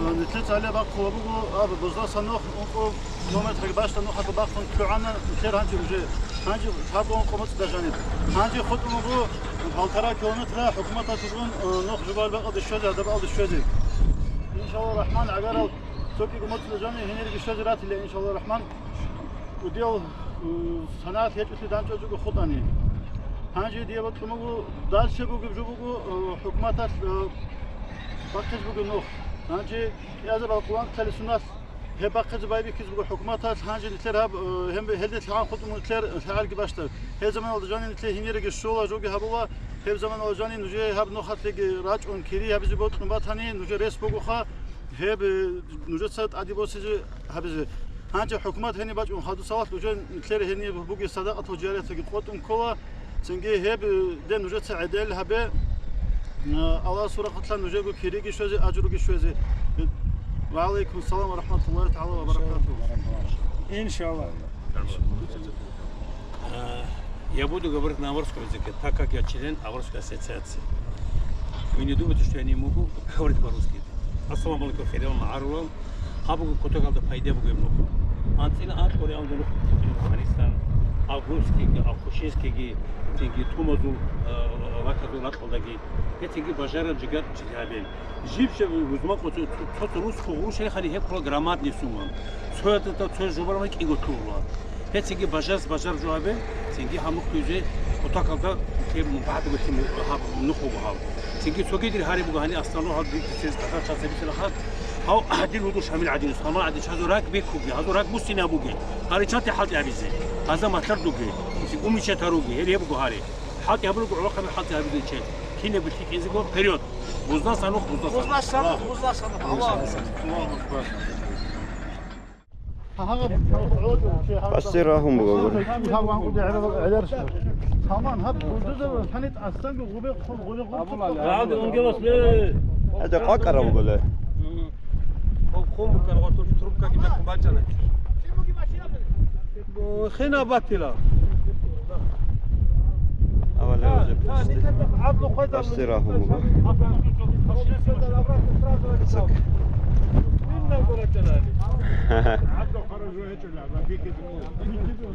э, нилъеца гьале бахъула буго, аб, бузда санухъ ункъо километр бащда нухалъ бахъун лъугӀана, нилъер гьанже уже, гьанже гьаб ункъо моцӀ дажаниб. Гьанже хутӀун буго полтора километра хӀукуматалъулгун, э, нух жубал бакъалде щвезе, гьадаб алде щвезе. Иншаллагь рахман, гӀагарал цо кӀиго моцӀ дажани гьенирги щвезе ратила, иншаллагь рахман. Удиял, э, санагӀат гьечӀолъи данчӀвачӀого хутӀани. Гьанже дие бокьун буго, дальше бугеб жо буго, э, хӀукуматалъ, э, бахъизе бугеб нух. Гьанже кӀиазабал къуланкали суналъ гьеб бахъизе байбихьизе буго хӀукуматалъ, гьанже нилъер гьаб, э, гьем-, гьелде лъагӀан хутӀун нилъер лъагӀалги бащдаб. Гьеб заманалда жанин нилъер гьениреги щола, жоги гьабула, гьеб заманалда жанин нужее гьаб нухалъеги рачӀун кири гьабизе бокьун батани, нужер рес бугоха, гьеб, э, нужеца тӀаде босизе гьабизе. Гьанже хӀукумат гьениб бачӀун хадусалалъ нужер нилъер гьениб бугеб садакъатул жариятаги къотӀун ккола, цинги гьеб, э, ден нужеца гӀедел гьабе, э, Аллагьасул рахъалъан нужего кириги щвезе, ажруги щвезе. Ва алейкум салам ва рахматуллахи тагьала ва баракатугьу. Иншаллагь. Э, я буду говорить на аварском языке, так как я член аварской ассоциации. Вы не думайте, что я не могу говорить по-русски. Ассаламу алейкум, хириял магӀарулал. Гьаб буго кутакалда пайда бугеб нух. АнцӀила анкьго регӀан нух Афганистан, Августскийги, Алхушинскийги, цинги Тумазул, э, лаказул ракьалдаги, гьецинги бажараб жигар чилъабе. Жиб-жиб рузмакъо цо-, цо-, цо-, рус хъугъру шайхани гьеб ккола громадный сумма. Цоятда цо жубараб кӀиго лъугьула. Гьецинги бажарас бажараб жо гьабе, цинги гьаб нух дузе кутакалда ккеб мубагьат буго, гьаб нух буго гьаб. Цинги цогидир гьариб буго гьани аслан гьаб дир цере стахъа чацабицала хат. Гьав гьадин вуго Шамил гӀадин, Салман гӀадин, чазул рак бекуги, гьазул рак буссине абуги, гьаричалте хӀалтӀи гьабизе, гьаза матлар дуги, цинги умича таруги, гьер гьеб буго гьари. ХӀалтӀи гьабулего гӀолохъаби хӀалтӀи гьабизе чед. Кинаб бихьи кӀинзего, вперед! Бузна санухъ, бузна санухъ. Бузна санухъ, бузна санухъ. Аллагьу акбар. Къасир рагьун буго гури. Гьаде къвакӀара буго ле. Хина батила. Авала уже пусти. Пусти рахун буго. Цак.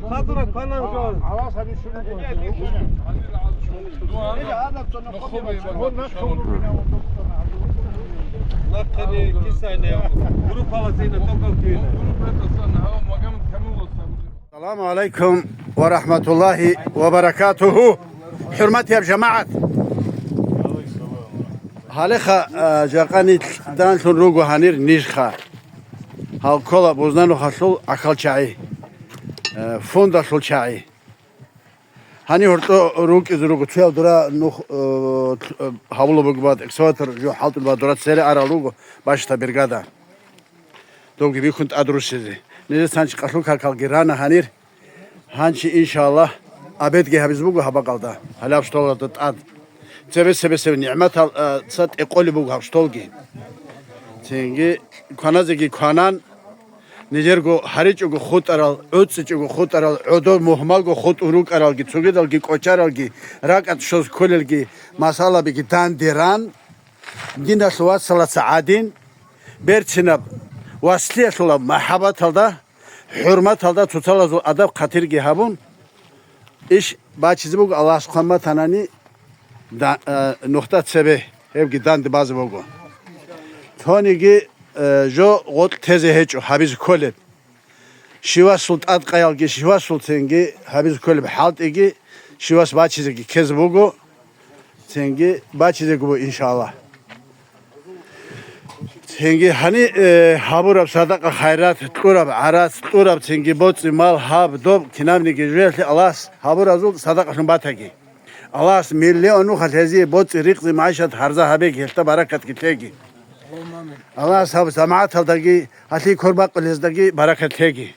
Хадура панан жо. Нахъани кисайна группала зейна токал кина. Саламу алейкум ва рахматуллахи ва баракатуху. ХӀурматияб жамагӀат. Гьалеха, а, жакъа нилъ данлъун руго гьанир нижха. Гьал ккола Бузнанухалъул гӀахьал чагӀи, а, фондалъул чагӀи. Гьанив гьоркьо рукӀизе руго, цоял дура нух, э, э, гьабула буго бад, экскаватор жо хӀалтӀулеб бад дура цере арал руго бащда бригада. Добги бихьун тӀад рушизе. Нижеца гьанчи къалъул какалги рана гьанир. Гьанчи, иншаллагь, абедги гьабиз буго гьаб бакӀалда, гьалаб столалда тӀад. Цебе-цебесеб нигӀматал, э, ца тӀекъолеб буго гьаб столги. Цинги кваназеги кванан, нижерго гьаричӀого хутӀарал, гӀуцӀичӀого хутӀарал, гӀодов мухьмалго хутӀун рукӀаралги, цогидалги кӀочаралги, ракӀад щоз кколелги масъалабиги данде ран, диналъул вацалаца гӀадин, берцинаб васлиялъулаб махӀаббаталда, хӀурматалда цоцалазул адаб-хъатирги гьабун, иш бачизе буго Аллагьас хъван батанани да-, э, нухда цебе, гьебги данде базе буго. Цониги, э, жо гъоркь тезе гьечӀо гьабизе кколеб. Щивасул тӀадкъаялги, щивасул цинги гьабизе кколеб хӀалтӀиги, щивас бачизеги ккезе буго, цинги бачизеги буго, иншаллагь. Цинги гьани, э, гьабураб садакъа-хайрат, кьураб гӀарац, кьураб цинги боцӀи-мал, гьаб-доб, кинабниги жоялъе Аллагьас гьабуразул садакъалъун батаги. Аллагьас миллион нухалъ гьезие боцӀи-ризкъи, магӀишат гьарза гьабеги, гьелда баракатги лъеги. Аллагьас гьаб жамагӀаталдаги, гьалъие квер бакъулездаги баракат лъеги.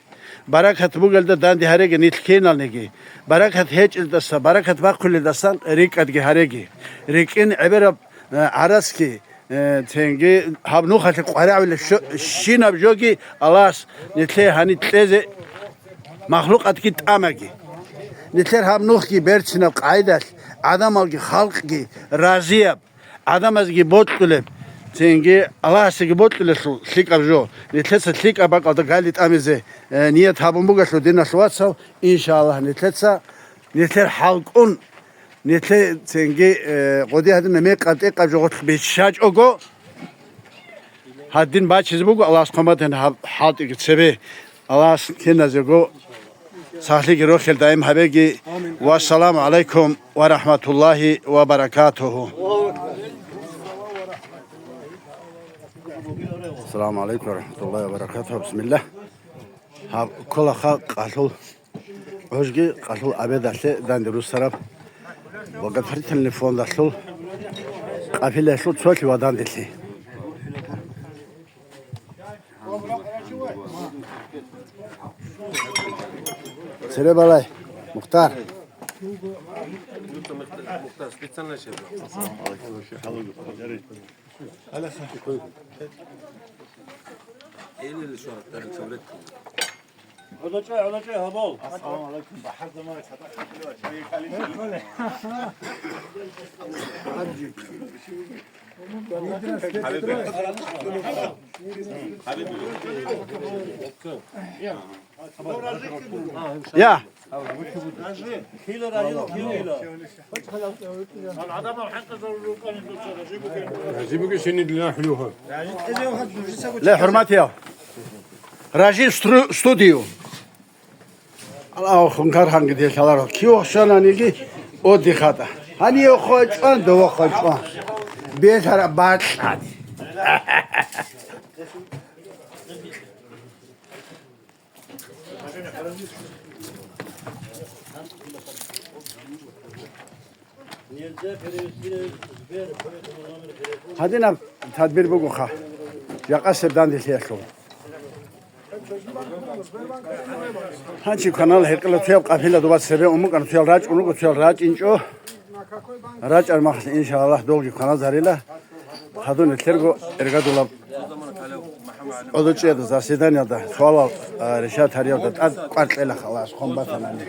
Баракат бугелда данде гьареги нилъ киналниги. Баракат гьечӀелдаса, баракат бахъулелдасан рикӀкӀадги гьареги. РикӀкӀин гӀебераб, э, гӀарацги, э, цинги гьаб нухалъе къваригӀунеб що-, щинаб жоги Аллагьас нилъее гьаниб кьезе махлукъатги тӀамаги. Нилъер гьаб нухги берцинаб къагӀидалъ гӀадамалги халкъги разияб, гӀадамазги бокьулеб, цинги Аллагьасеги бокьулелъул лъикӀаб жо. Нилъеца лъикӀаб бакӀалда гали тӀамизе, э, ният гьабун бугелъул, диналъул вацал, иншаллагь, нилъеца, нилъер хӀалкӀун, нилъе цинги, э, гъоди гьадина мекъаб-тӀекъаб жо гъорлъ биччачӀого, гьадин бачизе буго Аллагьас хъван батани гьаб хӀалтӀиги цебе. Аллагьас киназего сахлъиги рохел даим гьабеги. Вассаламу гӀалайкум ва рахӀматуллагьи ва баракатугьу. Ассаламу гӀалайкум ва рахӀматуллагьи ва баракатугьу. Бисмиллагь. Гьаб кколаха къалъул гӀужги къалъул абедалъе данде руссараб благотворительный фондалъул къафилаялъул цолъи ва данделъи. Цере балай, Мухтар. Я. Ле, хӀурматиял. Ражи стру-, студию. Аллагь хункар ханги делъаларо. Кив хванани отдыхатӀа. Гьанив хвечӀван, дов хвечӀван. Белъара бакьани. Гьадинаб тадбир бугоха. Жакъасеб данделъиялъул. Гьанчи канал гьекъела цуяб къафила дуба цебе умукӀана, цуял рачӀун руго, цуял рачӀинчӀо. РачӀар махалъ, иншааллагь, долги канал зарила. Хадур нилъерго иргадулаб гӀодочӀеда заседаниялда суалал, а, решат гьариялда тӀад кӀвар кьела халас, хъон батанани.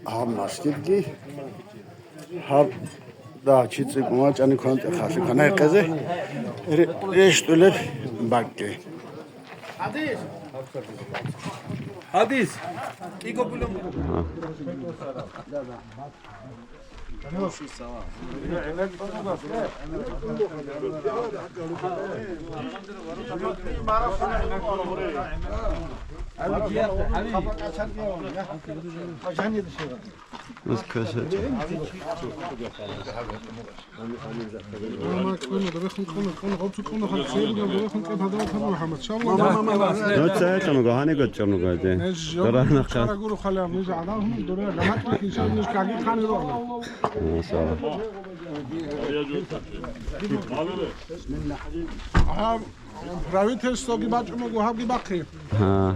Гьаб масгидги, гьаб дагь чи цӀикӀкӀун вачӀани кванте халъи кванай къезе ре-, рещтӀулеб бакӀги. Гьадис. КӀиго гулев. Нуца гьечӀун руго, гьаниго чӀун руго гьадин. Дора нахъа. Масала. Гьаб правительствоги бачӀун руго, гьабги бахъи. Гьа.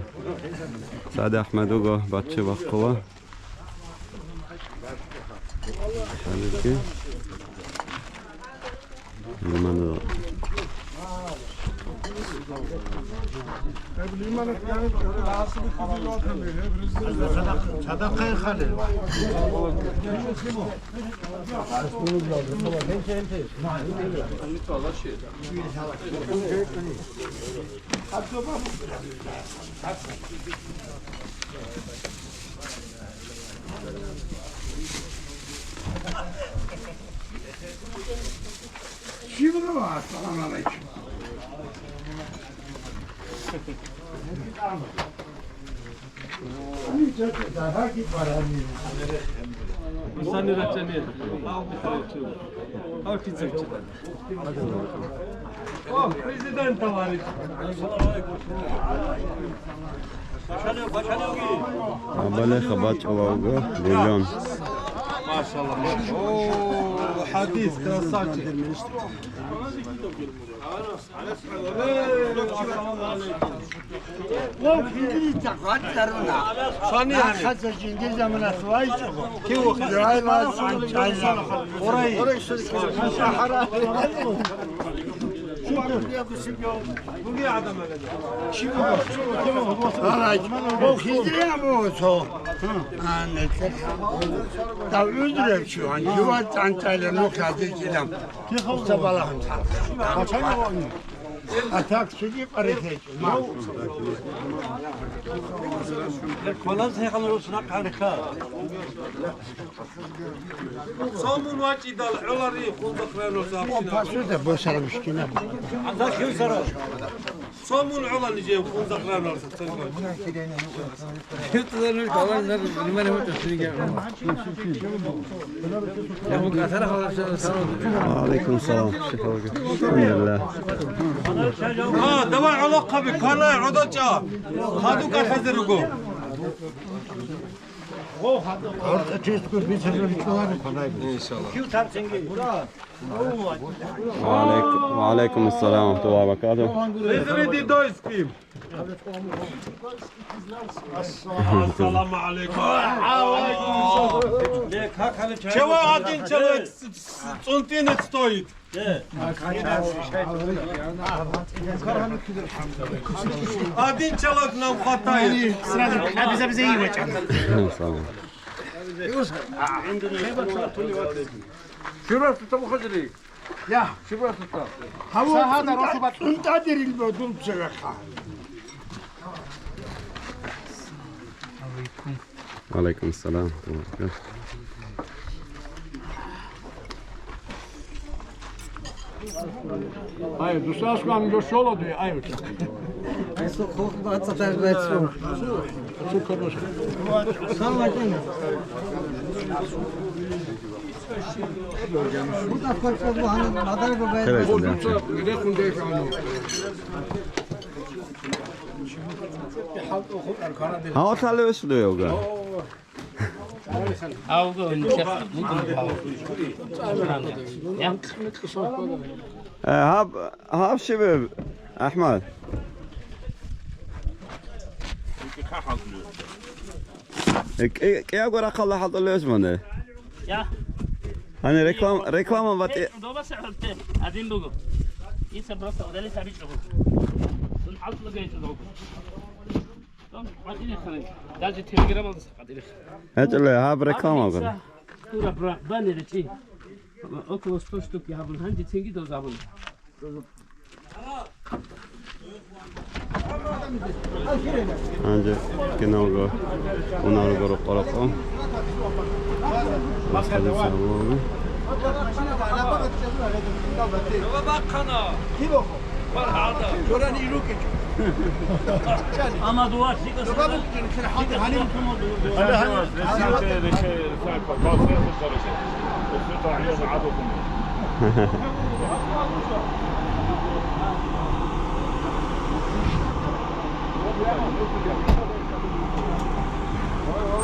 СагӀид АхӀмад вуго, баччи бахъула. Щиб гьаб? Ассаламу гӀалайкум. Инсанни рачани. О, президент, товарищ. Абалеха бачӀала вуго бульон. Машалла, машалла. О, гьадис, красавчик. Цани гьани. Гьарай, охизеян буго цо. А, нилъер. Дав гӀузру гьечӀо, гьанжева цӀанцӀайилан нух гьазичӀилан. Уста балагьун цӀанцӀай. А так цоги къварилъи гьечӀо, ма. Квалаз гьекъал росна къарихъа. Цо мун вачӀидал гӀолари хунзахъ районалъ. О, абшина. Посуда босара мискинаб. Анза хирсара. Цо мун гӀолани жев хунзахъ районалъ цо. Ва алейкум салам. Алхамдулилла. А, давай, гӀолохъаби, кванай, гӀодочӀа. Хадуб кӀалъазе руго. Иншалла. Ва алейк-, ва алейкум ассалам ва рахматуллахи ва баракатух. Ассаламу алейкум. Чего один человек с-, с-, цунтинец стоит? Один человек нам хватает. Сразу абиза-биза и вачан. Сюрбат тута, мухазири. Я. Сюрбат тута. Гьав цунтӀа-, цунтӀадерил бодул цевеха. Ва алейкум салам. Ай, дусасган жо шолоди, ай, уча. Ай, со хохба цатар бецо. Салам алейкум. Буда кольцо бухана мадар бабай. О, дуца, где кунде кано? Гьав лъалеве шуду йога? Гьав гьунча, мугун гьав. Э, гьаб, гьаб щибеб, АхӀмад? Э, кӀи-, кӀиябго рахъалда хӀалтӀулев мане? Я. Гьанир реклам-, реклама батӀи- Доба се хӀурте, один буго. Иса просто удали саби чӀугу. Сун хӀалтӀула гайчӀу догу. Даже телеграммалдаса къадири. ГьечӀеле, гьаб реклама гуро. Дура бра-, банери чи. Около сто штуки гьабун, гьанже цинги доз гьабун. Гьанже киналго унарого рокъо-рокъо. Расходиться гьабулаго. Амма дуа лъикӀаб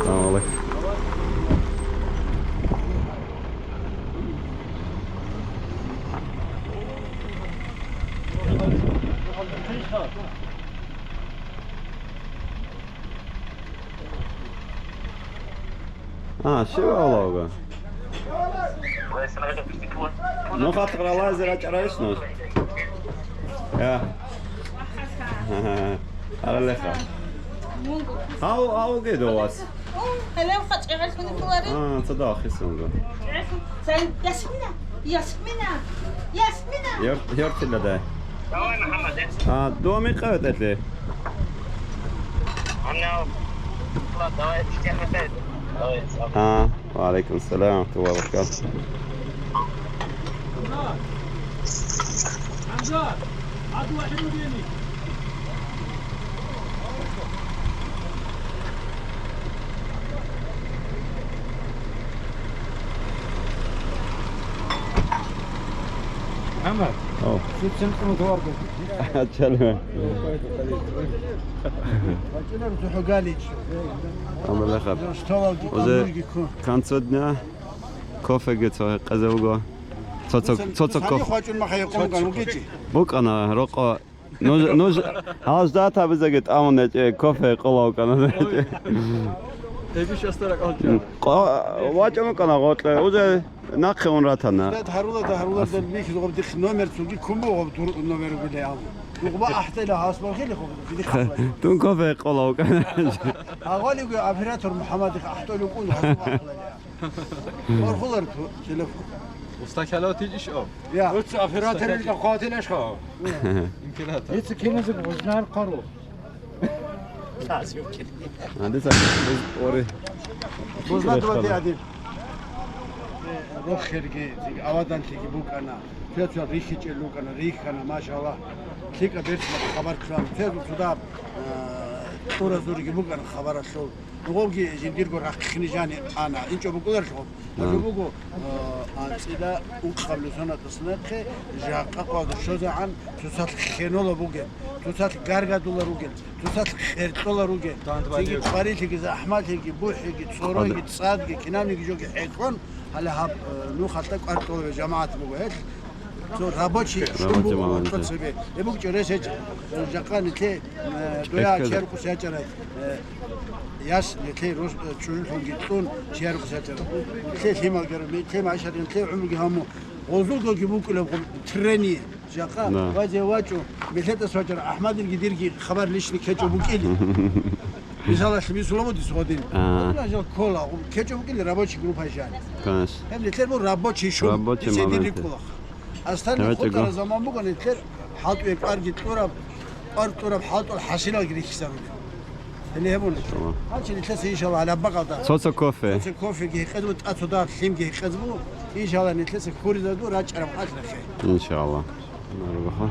Салам алейкум. А, щив гьавлавга? Ну, хатӀ ралазе рачӀарайищ нуж? Я. Аралеха. Гьав, гьавги до вас? Гьалев хъачӀи гьалъуни кколари? А, цадахъ хисунга. Сайн, Ясмина, Ясмина, Ясмина. Йор-, йортила дай. Давай, Мухаммад, я. А, доми къавет этле. Анна, давай, давай. А, ва алейкум салам, ва баракатух. Амма, о, су цинкъун дуар губи. Чалма. Амма лахаб. Уже к концу дня кофеги цо къезе вуго. Цо-цо, цо-цо кофе. Букъана рокъо. Нуж, нуж, гьал ждат гьабизеги тӀамун гьечӀе, кофе къола вукӀана. Эбищ астара кӀалчӀа? Къо-, вачӀун вукӀана гъоркье, уже нахъе ун ратана. Ждат гьарулада, гьарулада бихьизегъуб дихъ номер цуги кумбугъуб дур номер угилай абу. Дугъба ахӀдайла гьас бархили хъуб, дихъ ахӀдайла. Дун кофе къола вукӀана. Агъвалиго оператор МухӀаммадихъ ахӀдолев кӀун гьасул ахӀдайла. Орхулар ту-, телефон. Уста калав тиж иш ав? Я. Уц операторил къватил ашха. Имкинат. Ица киназиб гъузнар къару. Анди са, ори. Гъузнар дуа ди адил. Рохерги, зиг аваданлъиги букӀана. Цо-цо рихьичӀел рукӀана, рихьана, машалла. ЛъикӀа берцинаб хабар ккана. Цо-цо цуда, а, кьуразурги букӀана хабаралъул. Нугъовги жиндирго рахъхъине жани ана, инчӀо букӀуларелъул. Гьанже буго, а, анцӀила укъабилеб сонатӀасда нахъе жакъа къвалда щвезегӀан цоцалъ хенола бугел, цоцалъ гаргадула ругел, цоцалъ кьеркьола ругел. Цинги къварилъиги, захӀмалъиги, бухӀиги, цӀоройги, цӀадги, кинабниги жоги хӀехьон, гьале гьаб, э, нухалъа кӀвар кьолеб жамагӀат буго гьелъ. Цо рабочий шум буго, цо цебе. Гьеб букӀа рес гьечӀо. Жакъа нилъе, э, доя черкъус ячӀарай, э, яс нилъе рос-, э, чужуллъунги кьун черкъус ячӀарай. Нилъе лъимал гьарун, нилъе машгьарин, нилъе гӀумруги гьаму. Гъозулгоги букӀулеб гъоб трени. Жакъа вазе вачӀу, милъетас вачӀара, АхӀмадилги дирги хабар личный ккечӀо букӀили. Мисалалъ, бисуламудис гъодин. Гъодин ажал ккола, ккечӀо букӀили рабочий группа жан. Конечно. Гьеб нилъер бу рабочий шум. Рабочий моменты. Риккула. Астан хутӀараб заман буго, нилъер хӀалтӀуе кӀварги кьураб, кӀвар кьураб хӀалтӀул хӀасилалги рихьизарулел. Гьеле гьеб буго. Гьанчи нилъеца, иншаллагь, гьалаб бакӀалда. Цо-цо кофе. Цо-цо кофеги гьекъезабу, тӀа цо дагьаб лъимги гьекъезабу. Иншаллагь, нилъеца хуризарго рачӀараб къалъ рахъе. Иншаллагь. Маргоха.